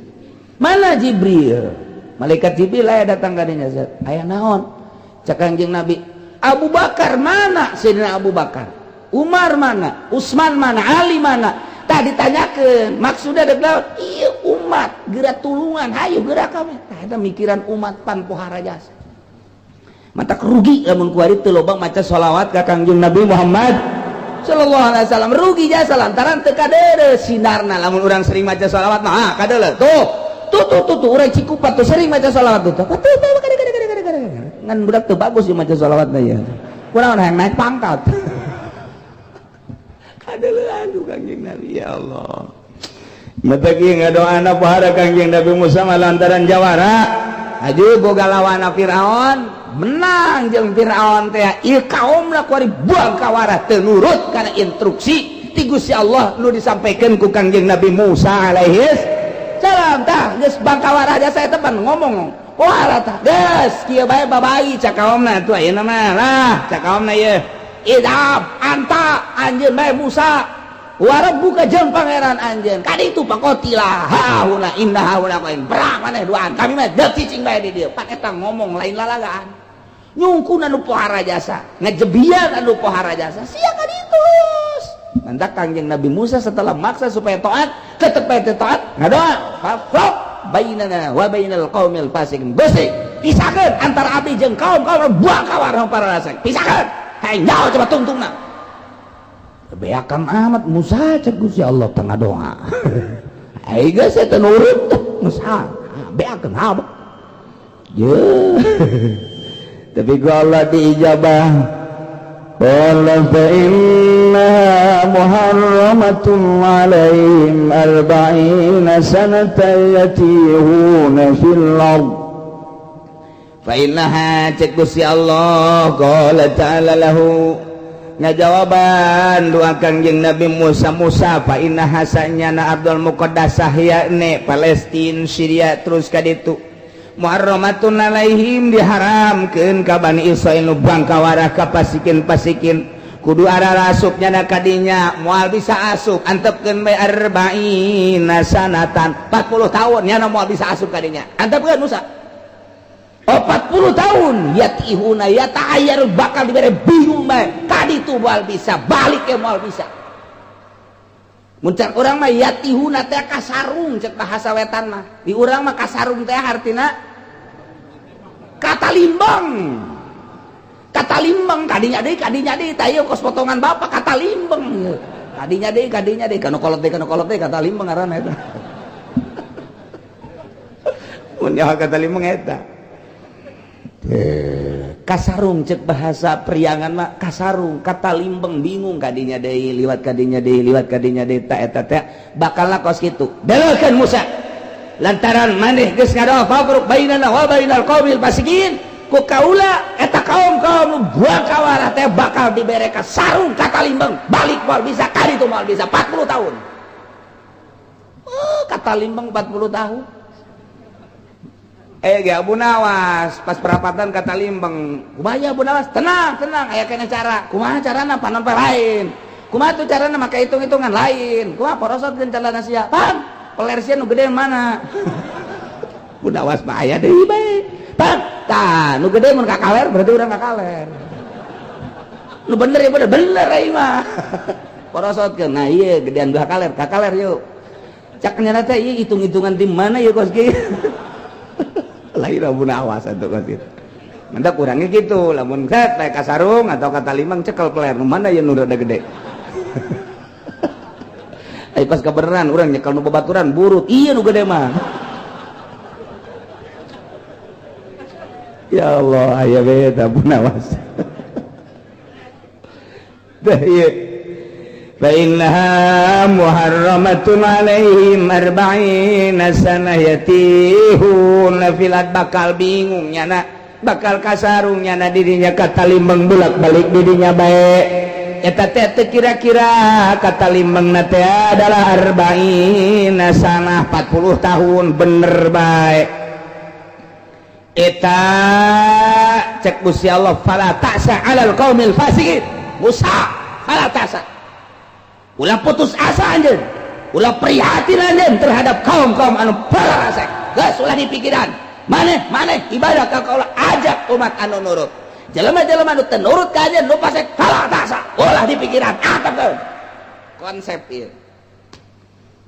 "Mana Jibril?" Malaikat Jibril aya datang ka dinya, "Aya naon?" Cek Kangjeng Nabi, "Abu Bakar mana? Sayyidina Abu Bakar, Umar mana? Utsman mana? Ali mana?" Tah, ditanyakeun maksudnya ada iya umat gerak tulungan, hayu gerak kami. Tah, eta mikiran umat pan pohara jasa. Mata rugi lamun kuari teu loba maca sholawat ka Kangjeng Nabi Muhammad sallallahu alaihi wasallam, rugi jasa lantaran teu kadeuleu sinarna. Lamun urang sering maca sholawat mah, ah, kadeuleu tuh tuh tuh tuh tuh. Urang Cikupa tuh sering maca sholawat tuh tuh tuh tuh, kade kade kade kade kade. Ngan budak teu bagus ieu maca sholawatna ya, kurang hayang naik pangkat. Kadeuleuan ku Kangjeng Nabi, ya Allah. Mata kieu ngadoana pohara Kangjeng Nabi Musa mah lantaran jawara aju boga lawan Firaun, menang jeung Firaun teh. Ieu kaum lah kuari buang kawara teu nurut kana instruksi ti Gusti Allah nu disampaikan ku Kangjeng Nabi Musa alaihi salam. Tah, geus bangkawara jasa eta pan ngomong pohara. Tah, geus kieu bae, babai cak kaumna tuh ayeuna mah lah, cak kaumna ieu, "Idhab anta," anjeun bae Musa, "wa rabbuka," jeung pangeran anjeun, "ka ditu faqatila hahuna inna hahuna qain." Perang maneh duaan kami mah, deuk cicing bae di dieu. Pan eta ngomong lain lalagaan, nyungkun anu pohara jasa, ngejebian anu pohara jasa, sia ka ditu. Mantak Kangjeng Nabi Musa setelah maksa supaya taat, tetep bae teu taat, ngadoa, "Fafruq bainana wa bainal qaumil fasiqin." Gusti, pisahkeun antara abdi jeung kaum-kaum buang kawar para fasik, pisahkeun. Hayang nyaho coba tungtungna. Beakan amat Musa, cek Gusti Allah tengah doa. Ai geus eta nurut Musa, beakan amat. Ye. Tapi ku Allah diijabah. Qala fa innaha muharramatun alaihim 40 sanatan yatihuna fil ard. Fa innaha cek Gusti Allah qala ta'ala lahu ngajawaban doa Kangjeng Nabi Musa. Musa, fa innaha sanyana ardul muqaddasah, yakni Palestin, Syria, terus ka ditu, muharramatun alaihim, diharamkeun ka Bani Israil nu bangkawarah ka pasikin-pasikin, kudu arah asupnya na kadinya moal bisa asup. Antepkeun bae arba'ina sanatan, 40 tahun nyana moal bisa asup kadinya. Antepkeun, Musa. Oh, 40 tahun yatihuna yata'ayyar, bakal dibere bingung bae kaditu, moal bisa balik ke, moal bisa. Mun cek urang mah yatihuna teh kasarung, cek bahasa wetan mah. Di urang mah kasarung teh artina kata limbang, kata limbang, kadinya deui, kadinya deui. Tah, ieu kos potongan bapak kata limbang, kadinya deui, kadinya deui, kanu kolot deui, kanu kolot deui, kata limbang ngaranna eta. Mun nyawa kata limbang eta kasarung, cek bahasa Priangan mah kasarung, kata limbeng, bingung kadinya deui, liwat kadinya deui, liwat kadinya deui. Ta eta teh bakalna kos kitu. Belokkeun, Musa, lantaran maneh geus ngadoa fafruq bainana wa bainal qaumil fasikin, ku kaula eta kaum-kaum nu buang kawarah teh bakal dibere ka sarung, kata limbeng, balik moal bisa kali itu, moal bisa 40 tahun. Oh, kata limbeng 40 tahun. Eh, ge Abu Nawas pas perapatan kata limbeng, kumaha Abu Nawas? Tenang, tenang, aya kena cara. Kumaha carana? Panon lain. Kumaha tuh carana? Make hitung-hitungan lain. Kumaha? Porosotkeun celana sia, pang peler sia nu gede mana? Abu Nawas mah aya deui bae, pang tah nu gede. Mun ka kaler berarti urang ka kaler, nu bener ya bener, bener ieu mah. Porosotkeun, nah ieu gedean belah kaler, ka kaler yuk. Cak nyana teh ieu hitung-hitungan di mana ieu kos kieu? Lain Abu Nawas atuh kos kitu. Mantap, kurangnya gitu. Lamun set kayak kasarung atau kata limang, cekel peler nu mana ya nu rada gede. Ai pas kebenaran urang nyekel nu babaturan burut, iya nu gede mah. Ya Allah, aya we eta Abu Nawas. Tah ieu, fa innaha muharramatun alaihim arba'ina sanah yatihuna fil, bakal bingung nyana, bakal kasarung nyana dirinya, kata limbeng, bolak-balik dirinya bae. Eta teh kira-kira kata limbeng na teh adalah arba'ina sanah, 40 tahun, bener bae eta. Cek Gusti Allah, fala ta'sa 'alal qaumil fasikin. Musa, fala ta'sa, ulah putus asa anjeun, ulah prihatin anjeun terhadap kaum-kaum anu fasik. Geus, ulah dipikiran. Maneh maneh ibadah ka kaula, ajak umat anu nurut. Jelema-jelema anu teu nurut ka anjeun, nu fasik, fala ta'sa, ulah dipikiran. Atepkeun konsep ieu.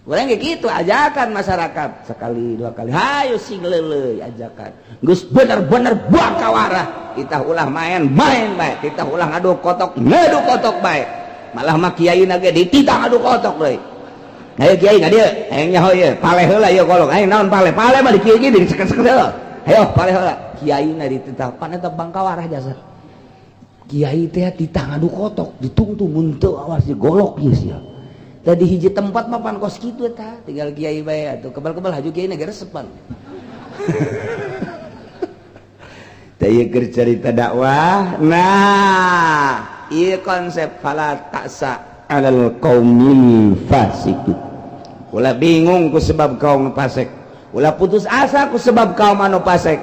Urang kayak gitu ajakan masyarakat sekali dua kali, hayu sing leuleuy ajakan. Geus bener-bener buang kawarah kita, ulah main-main bae kita, ulah ngadu kotok, ngadu kotok bae. Malah mah kiai ge dititah ngadu kotok deui. Ayo kiai ka dieu, hayang nyaho ieu, paleh heula ieu kolong. Ayo naon paleh? Paleh mah di kieu di seket-seket heula. Ayo paleh heula. Kiai na dititah, pan eta bangkawarah jasa. Kiai teh titah ngadu kotok, ditungtung, mun teu awas golok ieu sia. Tadi hiji tempat mah pan kos kitu eta, tinggal kiai bae atuh kebal-kebal haju kiai na resepan. Teh ieu keur carita dakwah. Nah, ieu konsep fala ta'sa 'alal qaumil fasikin. Ulah bingung ku sebab kaum fasik. Ulah putus asa ku sebab kaum anu fasik.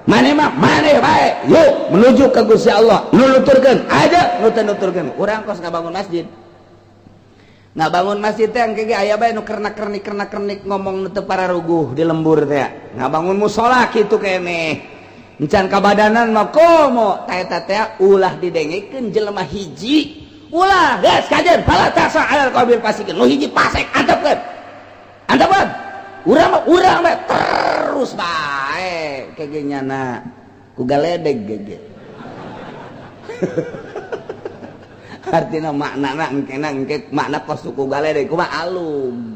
Maneh mah maneh bae, yuk menuju ke Gusti Allah. Nu nuturkeun aja, nu teu nuturkeun. Urang kos ngabangun masjid. Ngabangun masjid teh engke ge aya bae nu kernak-kernik kernak-kernik ngomong nu teu pararuguh di lembur teh. Ngabangun musola kitu keneh. Encan kabadanan mah komo ta eta teh ulah didengekeun jelema hiji. Ulah geus kajeun, fala ta'sa 'alal qaumil fasikin. Nu hiji fasik antepkeun. Antepkeun. Urang mah urang mah terus bae kege nyana ku galedeg gege. Artinya makna engkena engke makna kos suku galedeg kumaha alum.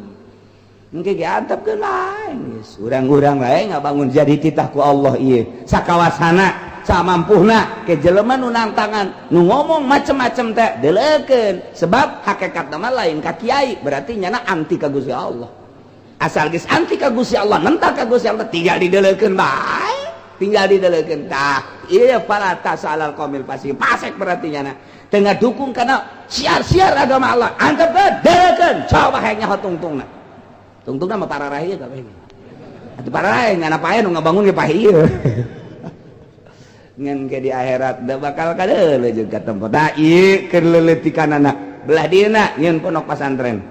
Engke ge antepkeun lain geus urang-urang bae ngabangun jadi titah ku Allah ieu sakawasana samampuhna ke jelema nu nangtangan nu ngomong macem-macem teh deleukeun, sebab hakikatna mah lain ka kiai, berarti nyana anti ka Gusti Allah. Asal geus anti ka Gusti Allah, nentang ka Gusti Allah, tinggal dideleukeun bae. Tinggal didelekeun. Tah, ieu fala ta'sa 'alal qaumil fasiqin. Fasik berarti nyana. Tengah dukung karena siar-siar agama Allah. Antepkeun, delekeun, coba hayang nyaho tungtungna. Tungtungna mah pararah ieu kabeh. Atuh pararah ngana pae nu ngabangun ge pae ieu. Ngan ke di akhirat da bakal kadeuleu jeung ka tempat. Da ieu keur leuletikanana. Belah dieuna nyieun pondok pasantren.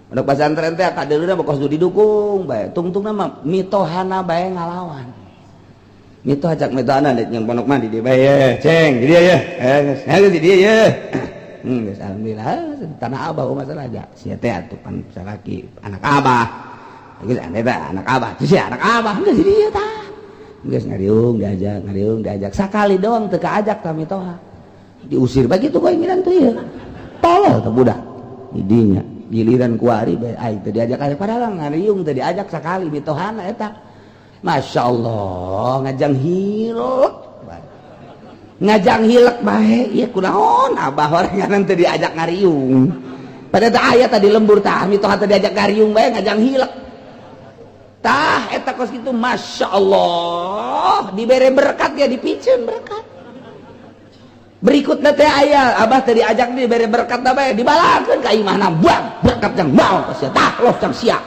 Pondok pasantren teh kadeuleuna kos didukung bae. Tungtungna mah mitohana bae ngalawan. Mitoha cak mitohana deuk nyieun pondok mah di dieu bae ye, ceng di dieu ye. Eh geus di dieu ye. Geus alhamdulillah tanah abah masalah aja. Sia teh atuh pan salaki anak abah. Geus ane teh anak abah. Sia anak abah geus di dieu tah. Geus ngariung diajak, ngariung diajak. Sakali doang teu kaajak tah mitoha. Diusir begitu kok minantu ieu. Tolol teh budak. Didinya giliran kuari bae aing teu diajak aya padahal ngariung teu diajak sakali mitohana eta. Masya Allah ngajang hilek. Ngajang hilek bae ieu kunaon abah orangan teu diajak ngariung. Pada teh aya tadi lembur tah mitoha teu diajak ngariung bae ngajang hilek. Tah eta kos kitu Masya Allah dibere berkat ya dipiceun berkat. Berikutnya teh aya abah teh diajak dibere berkat bae dibalakeun ka imahna buang berkat yang mau sia tah los cang sia.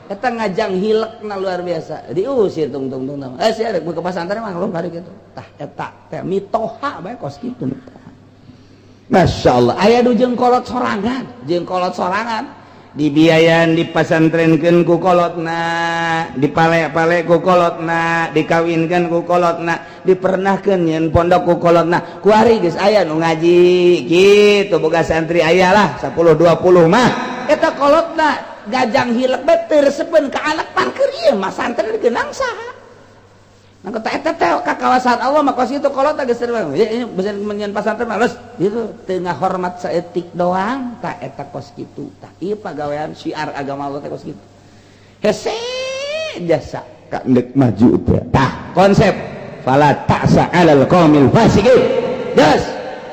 Eta ngajang hilekna luar biasa diusir tung tung tung eh sia rek ke pasantren mah lo kari kitu. Tah eta teh mitoha bae kos kitu mitoha. Masya Allah aya nu jeung kolot sorangan dibiayan dipasantrenkeun ku kolotna, dipale-pale ku kolotna, dikawinkeun ku kolotna, dipernahkeun nyeun pondok ku kolotna. Kuari geus aya nu ngaji kitu boga santri aya lah 10 20 mah. Eta kolotna gajang hilek bae teu resepeun ka anak parkir ieu mah santri digeunang saha. Nah kata eta teh ka kawasan Allah mah kos itu kolot geus ya bisa menyeun pasantren mah geus itu teu ngahormat saeutik doang tah eta kos kitu. Tah ieu pagawean syiar agama Allah teh kos kitu. Hese jasa ka ndek maju teh. Tah konsep fala ta'sa 'alal qaumil fasiqin. Geus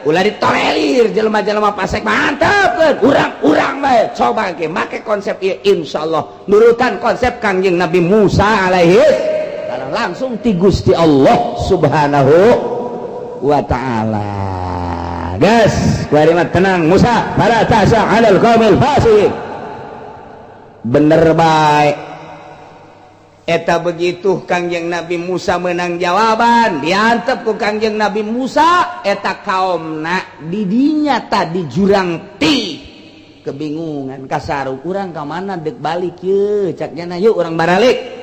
ulah ditolerir jelema-jelema fasik mantap urang-urang bae coba ge make konsep ieu insyaallah nurutan konsep Kangjeng Nabi Musa alaihi langsung ti Gusti Allah Subhanahu wa ta'ala. Gas kuari mah tenang Musa fala ta'sa 'alal qaumil fasiqin. Bener bae eta begitu Kangjeng Nabi Musa menang jawaban diantep ku Kangjeng Nabi Musa eta kaomna didinya tadi jurang ti kebingungan kasaru urang ka mana dek balik ye cak nyana yuk urang baralik.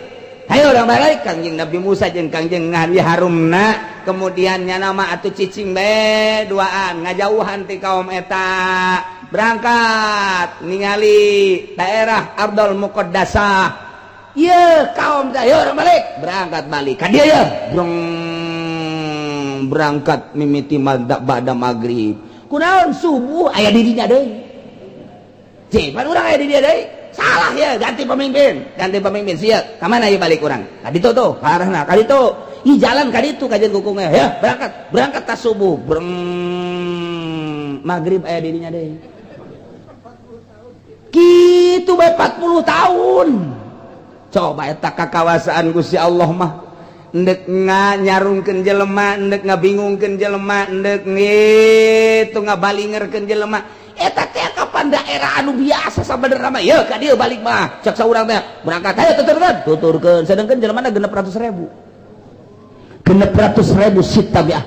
Ayo urang balik. Kangjeng Nabi Musa jeung Kangjeng Nabi Harumna kemudian nyana mah atuh cicing bae duaan ngajauhan ti kaum eta berangkat ningali daerah Ardul Muqaddasah. Ieu kaum teh ayo urang balik berangkat balik ka dieu ye brong berangkat mimiti ba'da maghrib kunaon subuh aya di dinya deui. Cih, pan urang aya di dieu deui. Salah ya, ganti pemimpin siap. Ka mana ya balik urang? Ka ditu tuh, ka arahna, ka ditu. Ih jalan ka ditu kajian kukungnya. Ya, berangkat, berangkat tas subuh. Breng maghrib aya dirinya deui. Kitu bae 40 tahun. Coba eta kakawasaan Gusti Allah mah. Endek nyarungkeun jelema, endek ngabingungkeun jelema, endek ngitu ngabalingerkeun jelema. Eta teh kapan daerah anu biasa sabenerna mah ye ka dieu balik mah cek saurang teh berangkat ayo tuturkeun tuturkeun sedangkan jelema 600.000 600.000 sitamiah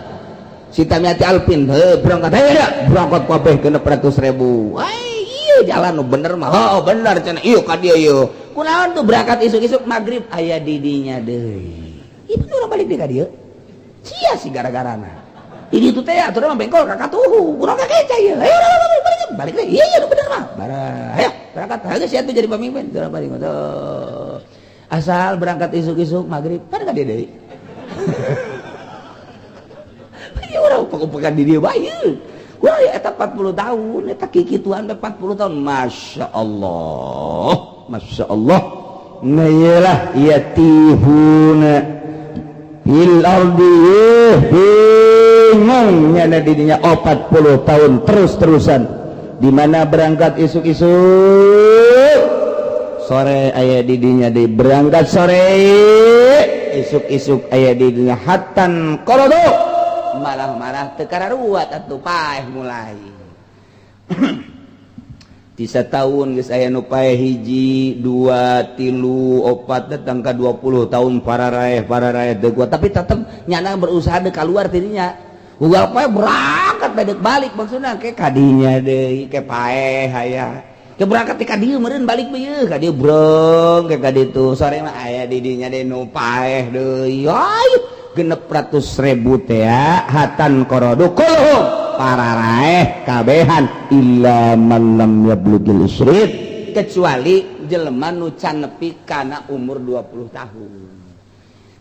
sitamiati alpin heuh berangkat ayo ya berangkat kabeh 600.000. Ai ieu jalan nu bener mah oh bener cenah ieu ka dieu ieu kunaon tuh berangkat isuk-isuk maghrib aya di dinya deui itu urang balik deui ka dieu sia sih gara-garana ini tuh teh atuh mah bengkol ka katuhu urang ka keca ieu ayo balik balik balik deui iya iya bener mah bara ayo berangkat geus sia tuh jadi pemimpin urang balik tuh asal berangkat isuk-isuk maghrib kan ka dieu deui. Ieu urang upek-upekan di dieu bae. Wah, eta 40 tahun, eta kikituan 40 tahun. Masya Allah, Masya Allah. Nah iyalah, yatihuna fil ardi bingung nyana dirinya 40 tahun terus-terusan. Di mana berangkat isuk-isuk sore aya didinya di berangkat sore Isuk-isuk aya di dinya hatan korodo, malah-marah teu kararuat atuh, paeh. Mulai tisa tahun geus aya nu paeh hiji, dua, tilu, opat, datang ka 20 tahun pararaeh pararaeh teu kuat, tapi tetep nyana berusaha deuk keluar tidinya. Ugal paeh, berangkat bedek balik, maksudna ke kadinya deui ke paeh, aya ke berangkat ka dieu meureun, balik ieu ka dieu, breng ke ka ditu, sore mah aya di dinya deui nu paeh deui. Ay, 600.000 teh hatan korodo kulluhum, pararaeh kabehan, illa man lam yablugil isrin, kecuali jelema nu can nepi kana umur 20 tahun.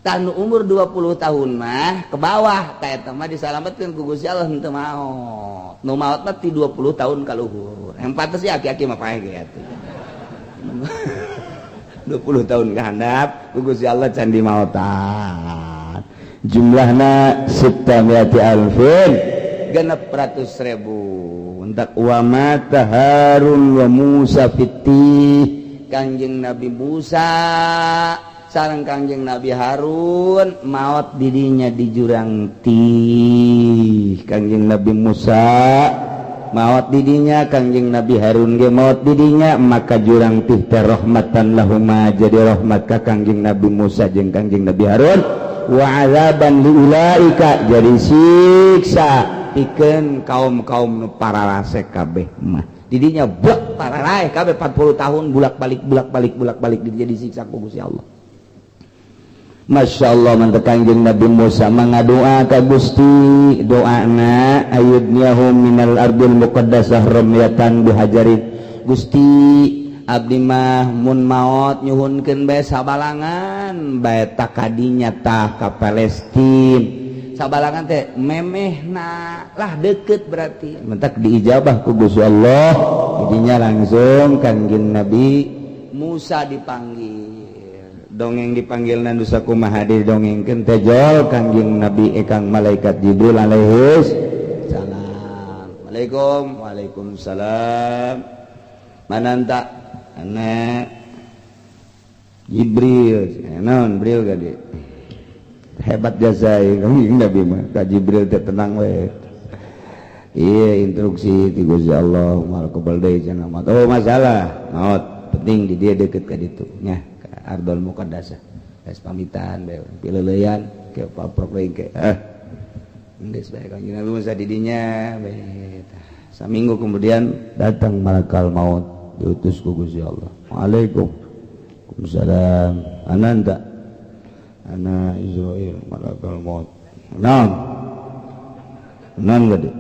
Tah, nu umur 20 tahun mah ke bawah, tah eta mah disalametkeun ku Gusti Allah, henteu maot. Nu maot mah ti 20 tahun ka luhur. Yang pantes sih aki-aki mah paeh ge atuh. 20 tahun ke handap ku Gusti Allah can dimaotan. Jumlahna sittamiati alfin, 600.000. Entak wa mata Harun wa Musa fittih. Kanjeng Nabi Musa sareng Kangjeng Nabi Harun maot didinya di jurang Tih. Kangjeng Nabi Musa maot didinya, Kangjeng Nabi Harun ge maot didinya. Maka jurang Tih teh rahmatan lahuma, jadi rahmat ka Kangjeng Nabi Musa jeung Kangjeng Nabi Harun, wa azaban liulaika, jadi siksa pikeun kaum-kaum nu pararase kabeh mah. Didinya buak pararaeh kabeh 40 tahun bulak-balik, bulak-balik, bulak-balik, didinya disiksa ku Gusti Allah. Masya Allah, mantap. Kangjeng Nabi Musa mengadoa ka Gusti, doana ayudniyahum minal ardil muqaddasah ramyatan bihajarin. Gusti, abdi mah mun maot nyuhunkeun bae sabalangan bae takadinya tah ka Palestin. Sabalangan teh memehna lah, deket berarti. Mentak diijabah ku Gusti Allah. Jadinya langsung Kangjeng Nabi Musa dipanggil, dongeng dipanggil nandu sakumaha, didongengkeun teh jol Kangjeng Nabi ekang malaikat Jibril alaihis salam. Assalamualaikum. Waalaikumsalam. Mananta? Anak Jibril. Naon Jibril gade hebat jasa Kangjeng Nabi mah ka Jibril teh, tenang we. Iya, instruksi ti Gusti Allah mal kebal deui cenah. Oh, masalah maot penting di dia deket ka ditu nya, Ardol Muqaddasah. Geus pamitan bae, pileuleyan ke paprok deui ke. Ah. Geus bae Kangjeng Nabi Musa di dinya bae. Saminggu kemudian datang malakal maut, diutus ku Gusti Allah. Waalaikum. Waalaikumsalam. Ananta? Ana Izrail, malakal maut. Naon? Naon gede?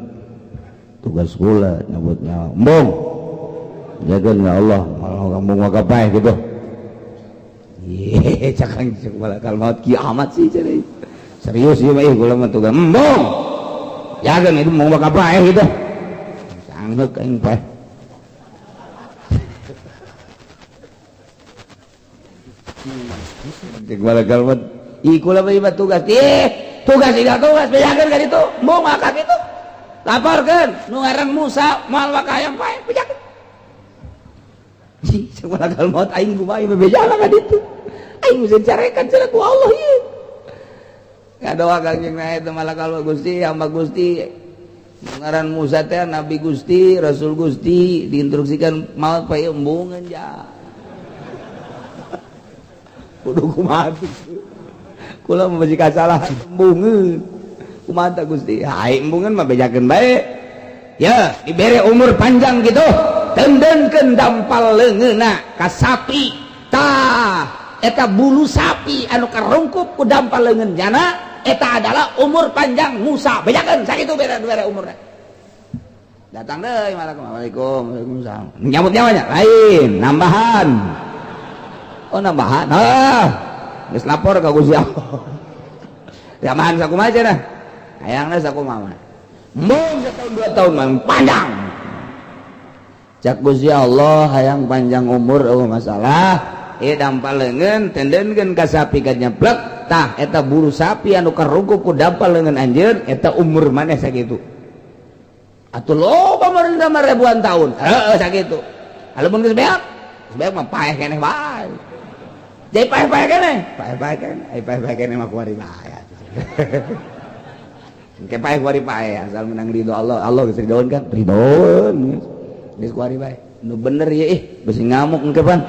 Tugas kula nyabut nyawa. Embung. Jaga ya Allah, malah kamu maka paeh gitu. Ye, cakang cek malakal maut, kiamat sih cari. Serius ieu mah, ih kula mah tugas. Embung. Jaga itu mau bakal paeh gitu. Sanggeuk aing paeh. Cek malakal maut. Ih kula mah tugas. Ih, tugas tidak tugas bejakeun ka ditu. Embung maka kitu. Laporkeun nu ngaran Musa moal bakal hayang paeh, bejakeun. Cek malakal maut, aing kumaha bebejana ka ditu. Aing bisa carekan cenah ku Allah ieu. Ngadoa Kangjeng Nabi itu malakal maut, Gusti, hamba Gusti ngaran Musa teh Nabi Gusti, Rasul Gusti, diinstruksikan maut paeh, embungeun ja. Kudu kumaha? Kula mah masih kasalah, embungeun. Kumaha tah Gusti? Hai, embungeun mah bejakeun bae. Ya, dibere umur panjang gitu. Tendenkeun dampal leungeunna ka sapi. Tah, eta bulu sapi anu karungkup ku dampal leungeun jana, eta adalah umur panjang Musa. Bejakeun sakitu bere bere umurna. Datang deui malaikat. Assalamualaikum. Waalaikumsalam. Nyambut nyawanya lain, nambahan. Oh, nambahan. Ah, geus lapor ka Gusti Allah. Tambahan sakumaha cenah? Hayangna sakumaha? Embung setahun 2 tahun mah panjang. Cak Gusti Allah, hayang panjang umur oh masalah. Ieu dampal leungeun tendenkeun ka sapi ka nyeplek. Tah, eta bulu sapi anu karungkup ku dampal leungeun anjeun, eta umur maneh sakitu. Atuh loba meureun mah ribuan tahun. Heeh, sakitu. Lamun geus beak, geus beak mah paeh keneh bae. Jadi paeh-paeh keneh, paeh-paeh keneh, ai paeh-paeh keneh mah kuari bae. Engke paeh kuari paeh asal menang ridho Allah. Allah geus ridhoeun kan? Ridhoeun. Geus kuari bae. Nu bener ya ih, besi ngamuk engke pan.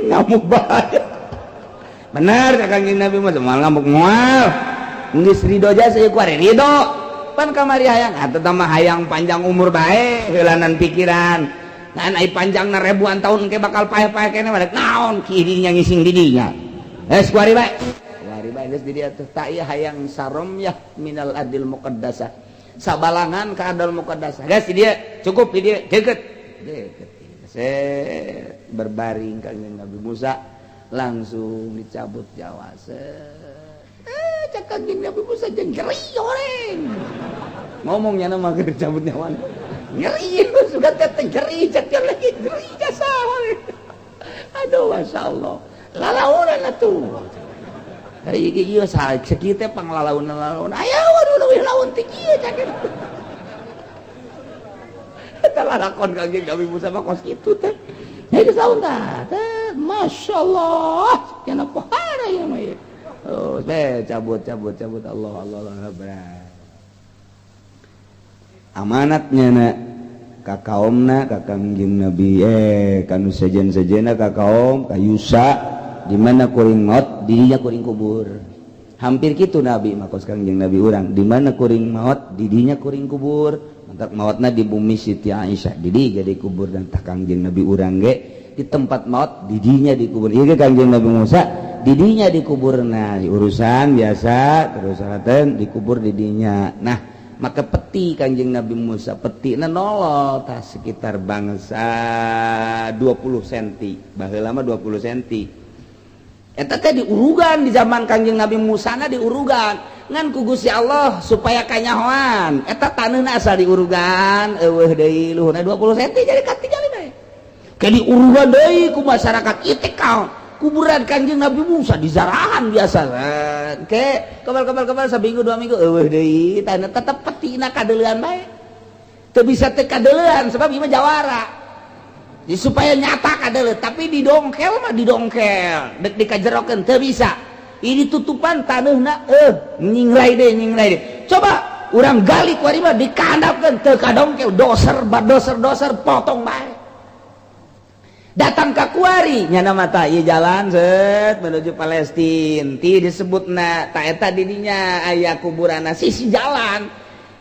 Ngamuk bae. Bener ka Kangjeng Nabi mah moal ngamuk moal. Geus ridho jasa ieu kuari ridho. Pan kamari hayang atuh mah hayang panjang umur bae heulanan pikiran. Nah, ai panjangna ribuan tahun engke bakal paeh-paeh keneh mah naon kirinya ngising di dinya. Geus kuari bae. Kuari bae geus di dieu teh tak ieu hayang saromyah minal adil muqaddasah. Sabalangan ka adil muqaddasah. Geus di dieu cukup di dieu deukeut. Deukeut. Set berbaring Kangjeng Nabi Musa langsung dicabut jawa. Set cek Kangjeng Nabi Musa jeung nyeri horeng. Ngomongnya mah keur cabut nyawa. Nyeri sudah teh nyeri cek lagi nyeri jasa. Aduh masya Allah. Lalaunan atuh. Ari ieu sakieu teh panglalaunan-lalaunan. Aya waduh leuwih laun ti kieu cek. Eta lalakon Kangjeng Nabi Musa mah kos kitu teh. Geus laun tah. Teh masya Allah. Cenah pohara ieu mah ieu. Oh, teh cabut cabut cabut Allah Allah Allah berat. Amanatnya na ka kaomna ka Kangjeng Nabi kanu sejen-sejena ka kaom ka Yusa di mana kuring maut dirinya kuring kubur. Hampir kitu Nabi mah kos Kangjeng Nabi urang di mana kuring maut didinya kuring kubur. Mantak mautna di bumi Siti Aisyah didi jadi kubur dan tah Kangjeng Nabi urang ge di tempat maut didinya dikubur. Ieu ge Kangjeng Nabi Musa didinya dikuburna urusan biasa terus salatan dikubur didinya. Nah maka peti Kangjeng Nabi Musa petina nolol tah sekitar bangsa 20 cm baheula mah 20 cm eta teh diurugan di zaman Kangjeng Nabi Musa na diurugan ngan ku Gusti Allah supaya kanyahoan eta taneuhna asal diurugan eueuh deui luhurna 20 cm jadi katingali bae ke diurugan deui ku masyarakat ieu teh kuburan Kangjeng Nabi Musa di zarahan biasa ke kebal-kebal-kebal seminggu 2 minggu eueuh deui tanah tetep petina kadeulean bae teu bisa teu kadeulean sebab ieu mah jawara. Jadi supaya nyata kadeuleu tapi didongkel mah didongkel dek dikajerokeun teu bisa. Ini tutupan taneuhna nyingrai deui nyingrai deui. Coba urang gali ku ari mah dikandapkeun teu kadongkel doser badoser-doser potong bae. Datang ke kuari nyana mata ieu jalan set menuju Palestina ti disebutna ta eta didinya aya kuburanna sisi jalan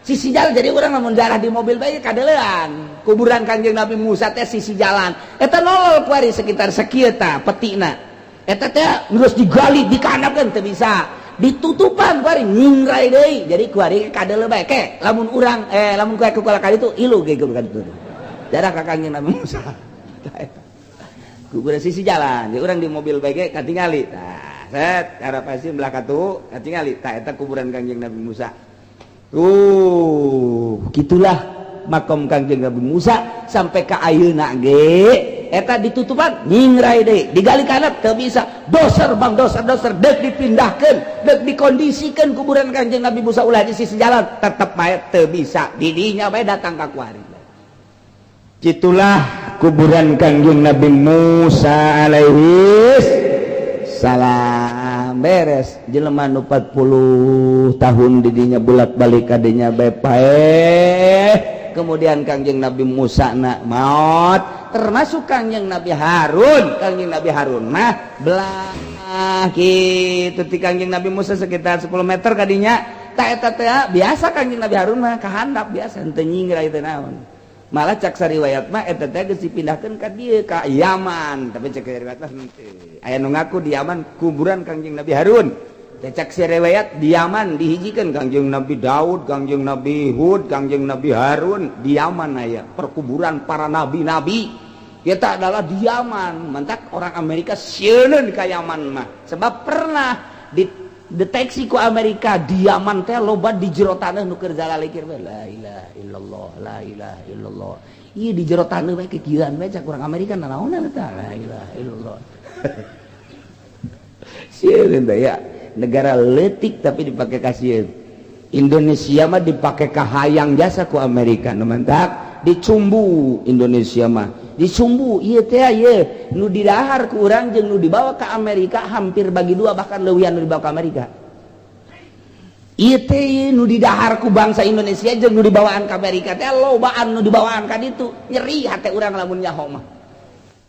jadi urang lamun jarah di mobil bae kadeulean kuburan Kangjeng Nabi Musa teh sisi jalan eta nolol kuari sekitar sakieu tah petina eta teh geus digali dikandapkeun teu bisa ditutupan kuari nyingrai deui jadi kuari kadeuleu bae ke lamun urang lamun kuari ku kali itu ilu ge ka ditu jarah ka Kangjeng Nabi Musa ta eta kuburan sisi jalan jadi orang di mobil bae katingali tah set arah pasti belah katu katingali tah eta kuburan Kangjeng Nabi Musa tuh gitulah makom Kangjeng Nabi Musa sampai ka ayeuna ge eta ditutupan nyingrai deui digali kana teu bisa doser bang doser doser deuk dipindahkeun deuk dikondisikeun kuburan Kangjeng Nabi Musa ulah di sisi jalan tetep bae teu bisa didinya bae datang ka kuari. Itulah kuburan Kangjeng Nabi Musa alaihi salam. Beres jelema nu 40 tahun didinya bolak-balik kadinya bae paeh. Kemudian Kangjeng Nabi Musa nak maut termasuk Kangjeng Nabi Harun. Kangjeng Nabi Harun mah belah kitu ti Kangjeng Nabi Musa sekitar 10 meter kadinya ta eta teh biasa Kangjeng Nabi Harun mah kahandap biasa henteu nyingrai teh naon. Malah cak sariwayat mah eta teh geus dipindahkeun ka dieu ka Yaman, tapi cak riwayat mah henteu. Aya nu ngaku di Yaman kuburan Kangjeng Nabi Harun. Teh cak sariwayat di Yaman dihijikeun Kangjeng Nabi Daud, Kangjeng Nabi Hud, Kangjeng Nabi Harun di Yaman aya perkuburan para nabi-nabi. Eta adalah di Yaman. Mantak orang Amerika sieun ka Yaman mah. Sebab pernah dideteksi ku Amerika di Yaman teh loba di jero taneuh nu keur zalalikir we la ilaha illallah la ilaha illallah. Ieu di jero taneuh we kikieuan we cak urang Amerika nanaonan eta la ilaha illallah. Sieun teh ya negara leutik tapi dipake kasieun. Indonesia mah dipake kahayang jasa ku Amerika nu mantak dicumbu Indonesia mah. Disumbu ieu teh, ieu nu didahar ku urang jeung nu dibawa ke Amerika hampir bagi dua, bahkan leuwihan nu dibawa ke Amerika. Ieu teh nu didahar ku bangsa Indonesia jeung nu dibawaan ke Amerika teh lobaan nu dibawaan ka ditu. Nyeri hate urang lamun nyaho mah.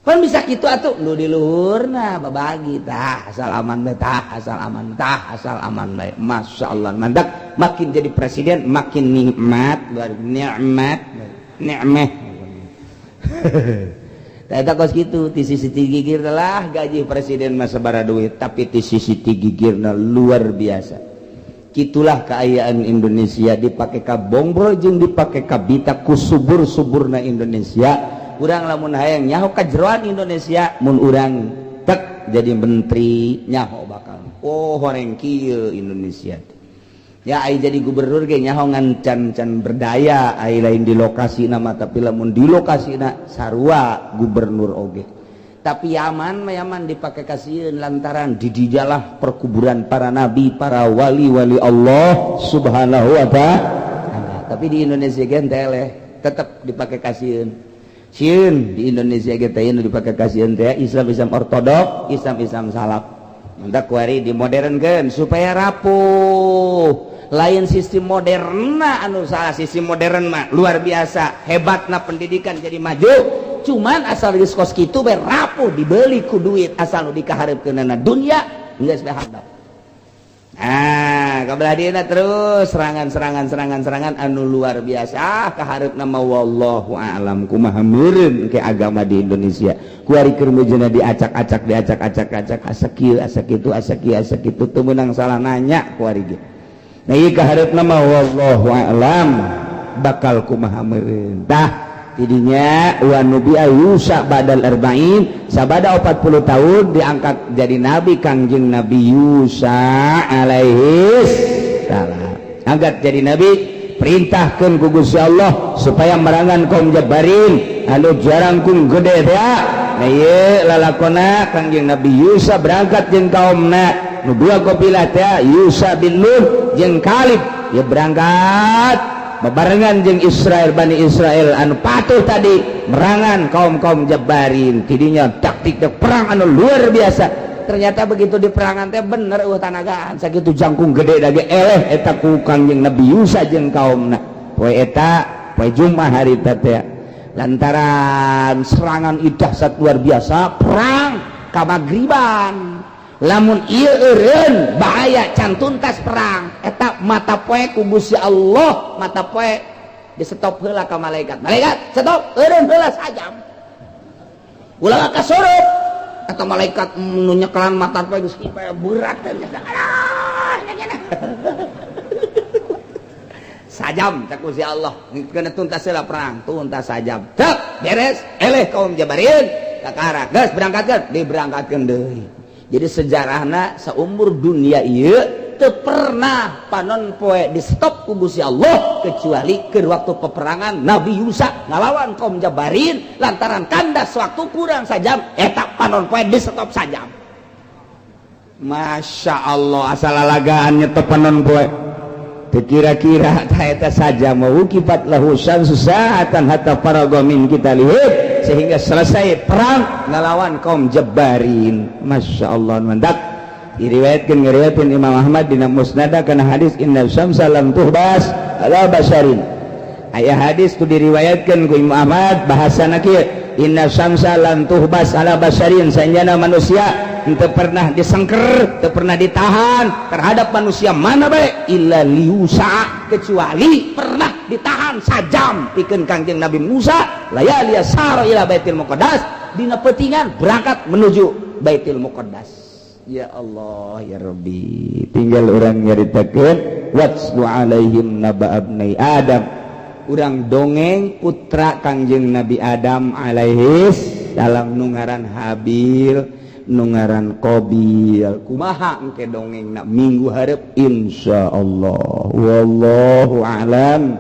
Pan bisa kitu atuh, nu di luhurna babagi tah, asal aman bae tah, asal aman tah, asal aman bae. Masya Allah, mandak makin jadi presiden makin nikmat, luar nikmat, nikmeh. Eta kos kitu ti sisi gigir lah. Gaji presiden mah sabaraha duit, tapi ti sisi gigirna luar biasa. Gitulah keayaan Indonesia, dipake ka bongbro jeung dipake ka bita ku subur-suburna Indonesia. Urang lamun hayang nyaho kajeroan Indonesia, mun urang tek jadi menteri, nyaho bakal, oh, horeng kieu Indonesia ya. Ai jadi gubernur ge nyaho, ngan can can berdaya ai lain di lokasi nama. Tapi lamun di lokasi na sarua gubernur oge. Tapi Yaman mah Yaman dipake kasieun lantaran di dijalah perkuburan para nabi, para wali-wali Allah Subhanahu wa Ta'ala. Tapi di Indonesia ge teleh, tetap dipake kasieun. Sieun di Indonesia ge teh nu dipake kasieun teh Islam, Islam ortodok, Islam, Islam salaf. Mantap, kuari dimodernkeun supaya rapuh. Lain sistem modern anu salah, sistem modern mah luar biasa hebatna, pendidikan jadi maju, cuman asal geus kos kitu bae rapuh dibeli ku duit. Asal nu dikahareupkeunana dunya, geus bae handap. Nah, kabelah dieuna terus serangan, serangan, serangan, serangan anu luar biasa. Ah, kahareupna mah wallahu a'lam kumaha meureun ke agama di Indonesia. Kuari keur meujeuhna diacak-acak, diacak-acak, acak asa kieu, asa kitu, asa kieu, asa kitu, teu meunang salah nanya kuari ge. Nah, ieu kahareupna mah wallahu a'lam bakal kumaha meureun. Tah, tidinya wa nubiya Yusa ba'dal arba'in, sabada 40 tahun diangkat jadi nabi Kangjeng Nabi Yusa alaihi salam. Angkat jadi nabi, perintahkan ku Gusti Allah supaya merangan kaum Jabarin anu jarangkung gede teh. Nah, ieu lalakona Kangjeng Nabi Yusa berangkat jeung kaumna nu dua kabilah teh, Yusa bin Nun jeung Kalib ya, berangkat bebarengan jeung Israel, Bani Israel anu patuh tadi, merangan kaum-kaum Jabarin. Tidinya taktik perang anu luar biasa. Ternyata begitu di perangan teh bener eueuh tanagaan, sakitu jangkung gede dage eleh eta ku Kangjeng Nabi Yusa jeung kaumna poe eta, poe Jumat hari teh, lantaran serangan dahsyat luar biasa, perang kamagriban. Lamun ieu eureun bahaya, can tuntas perang eta mata poe ku Gusti Allah mata poe di stop heula ka malaikat. "Malaikat, stop, eureun heula sajam, ulah kasurup." Atau malaikat nu nyekelan mata poe geus berat teh, aduh, sajam cak Gusti Allah, kena tuntas heula perang. Tuntas sajam, cek beres, eleh kaum Jabarin. Kakara geus berangkatkeun, diberangkatkeun deui. Jadi sejarahna seumur dunia ieu teu pernah panon poe di stop ku Gusti Allah kecuali ke waktu peperangan Nabi Yusa ngalawan kaum Jabarin, lantaran kandas waktu kurang sajam eta panon poe di stop sajam. Masya Allah, asal lalagaan nyetop panon poe. Kira-kira eta saja mau kipat lahu syamsu sa'atan hatta faraga min qitalihim, sehingga selesai perang ngelawan kaum Jabarin. Masya Allah, mandak diriwayatkan, ngeriwayatkan Imam Ahmad dina Musnad kana hadis inna syamsa lam tuhbas ala basyarin. Aya hadis tu diriwayatkan ku Imam Ahmad, bahasana kieu: inna syamsa lam tuhbas ala basyarin, sanjana manusia teu pernah disengker, teu pernah ditahan terhadap manusia mana bae, illa liusa, kecuali pernah ditahan sajam pikeun Kangjeng Nabi Musa layali sara ila Baitul Muqaddas, dina peutingan berangkat menuju Baitul Muqaddas. Ya Allah ya Rabbi, tinggal orang nyaritakeun watslu alaihim naba abnai Adam, urang dongeng putra Kangjeng Nabi Adam alaihis salam nu ngaran Habil, nu ngaran Qabil. Kumaha engke dongeng na minggu hareup, insyaallah. Wallahu a'lam.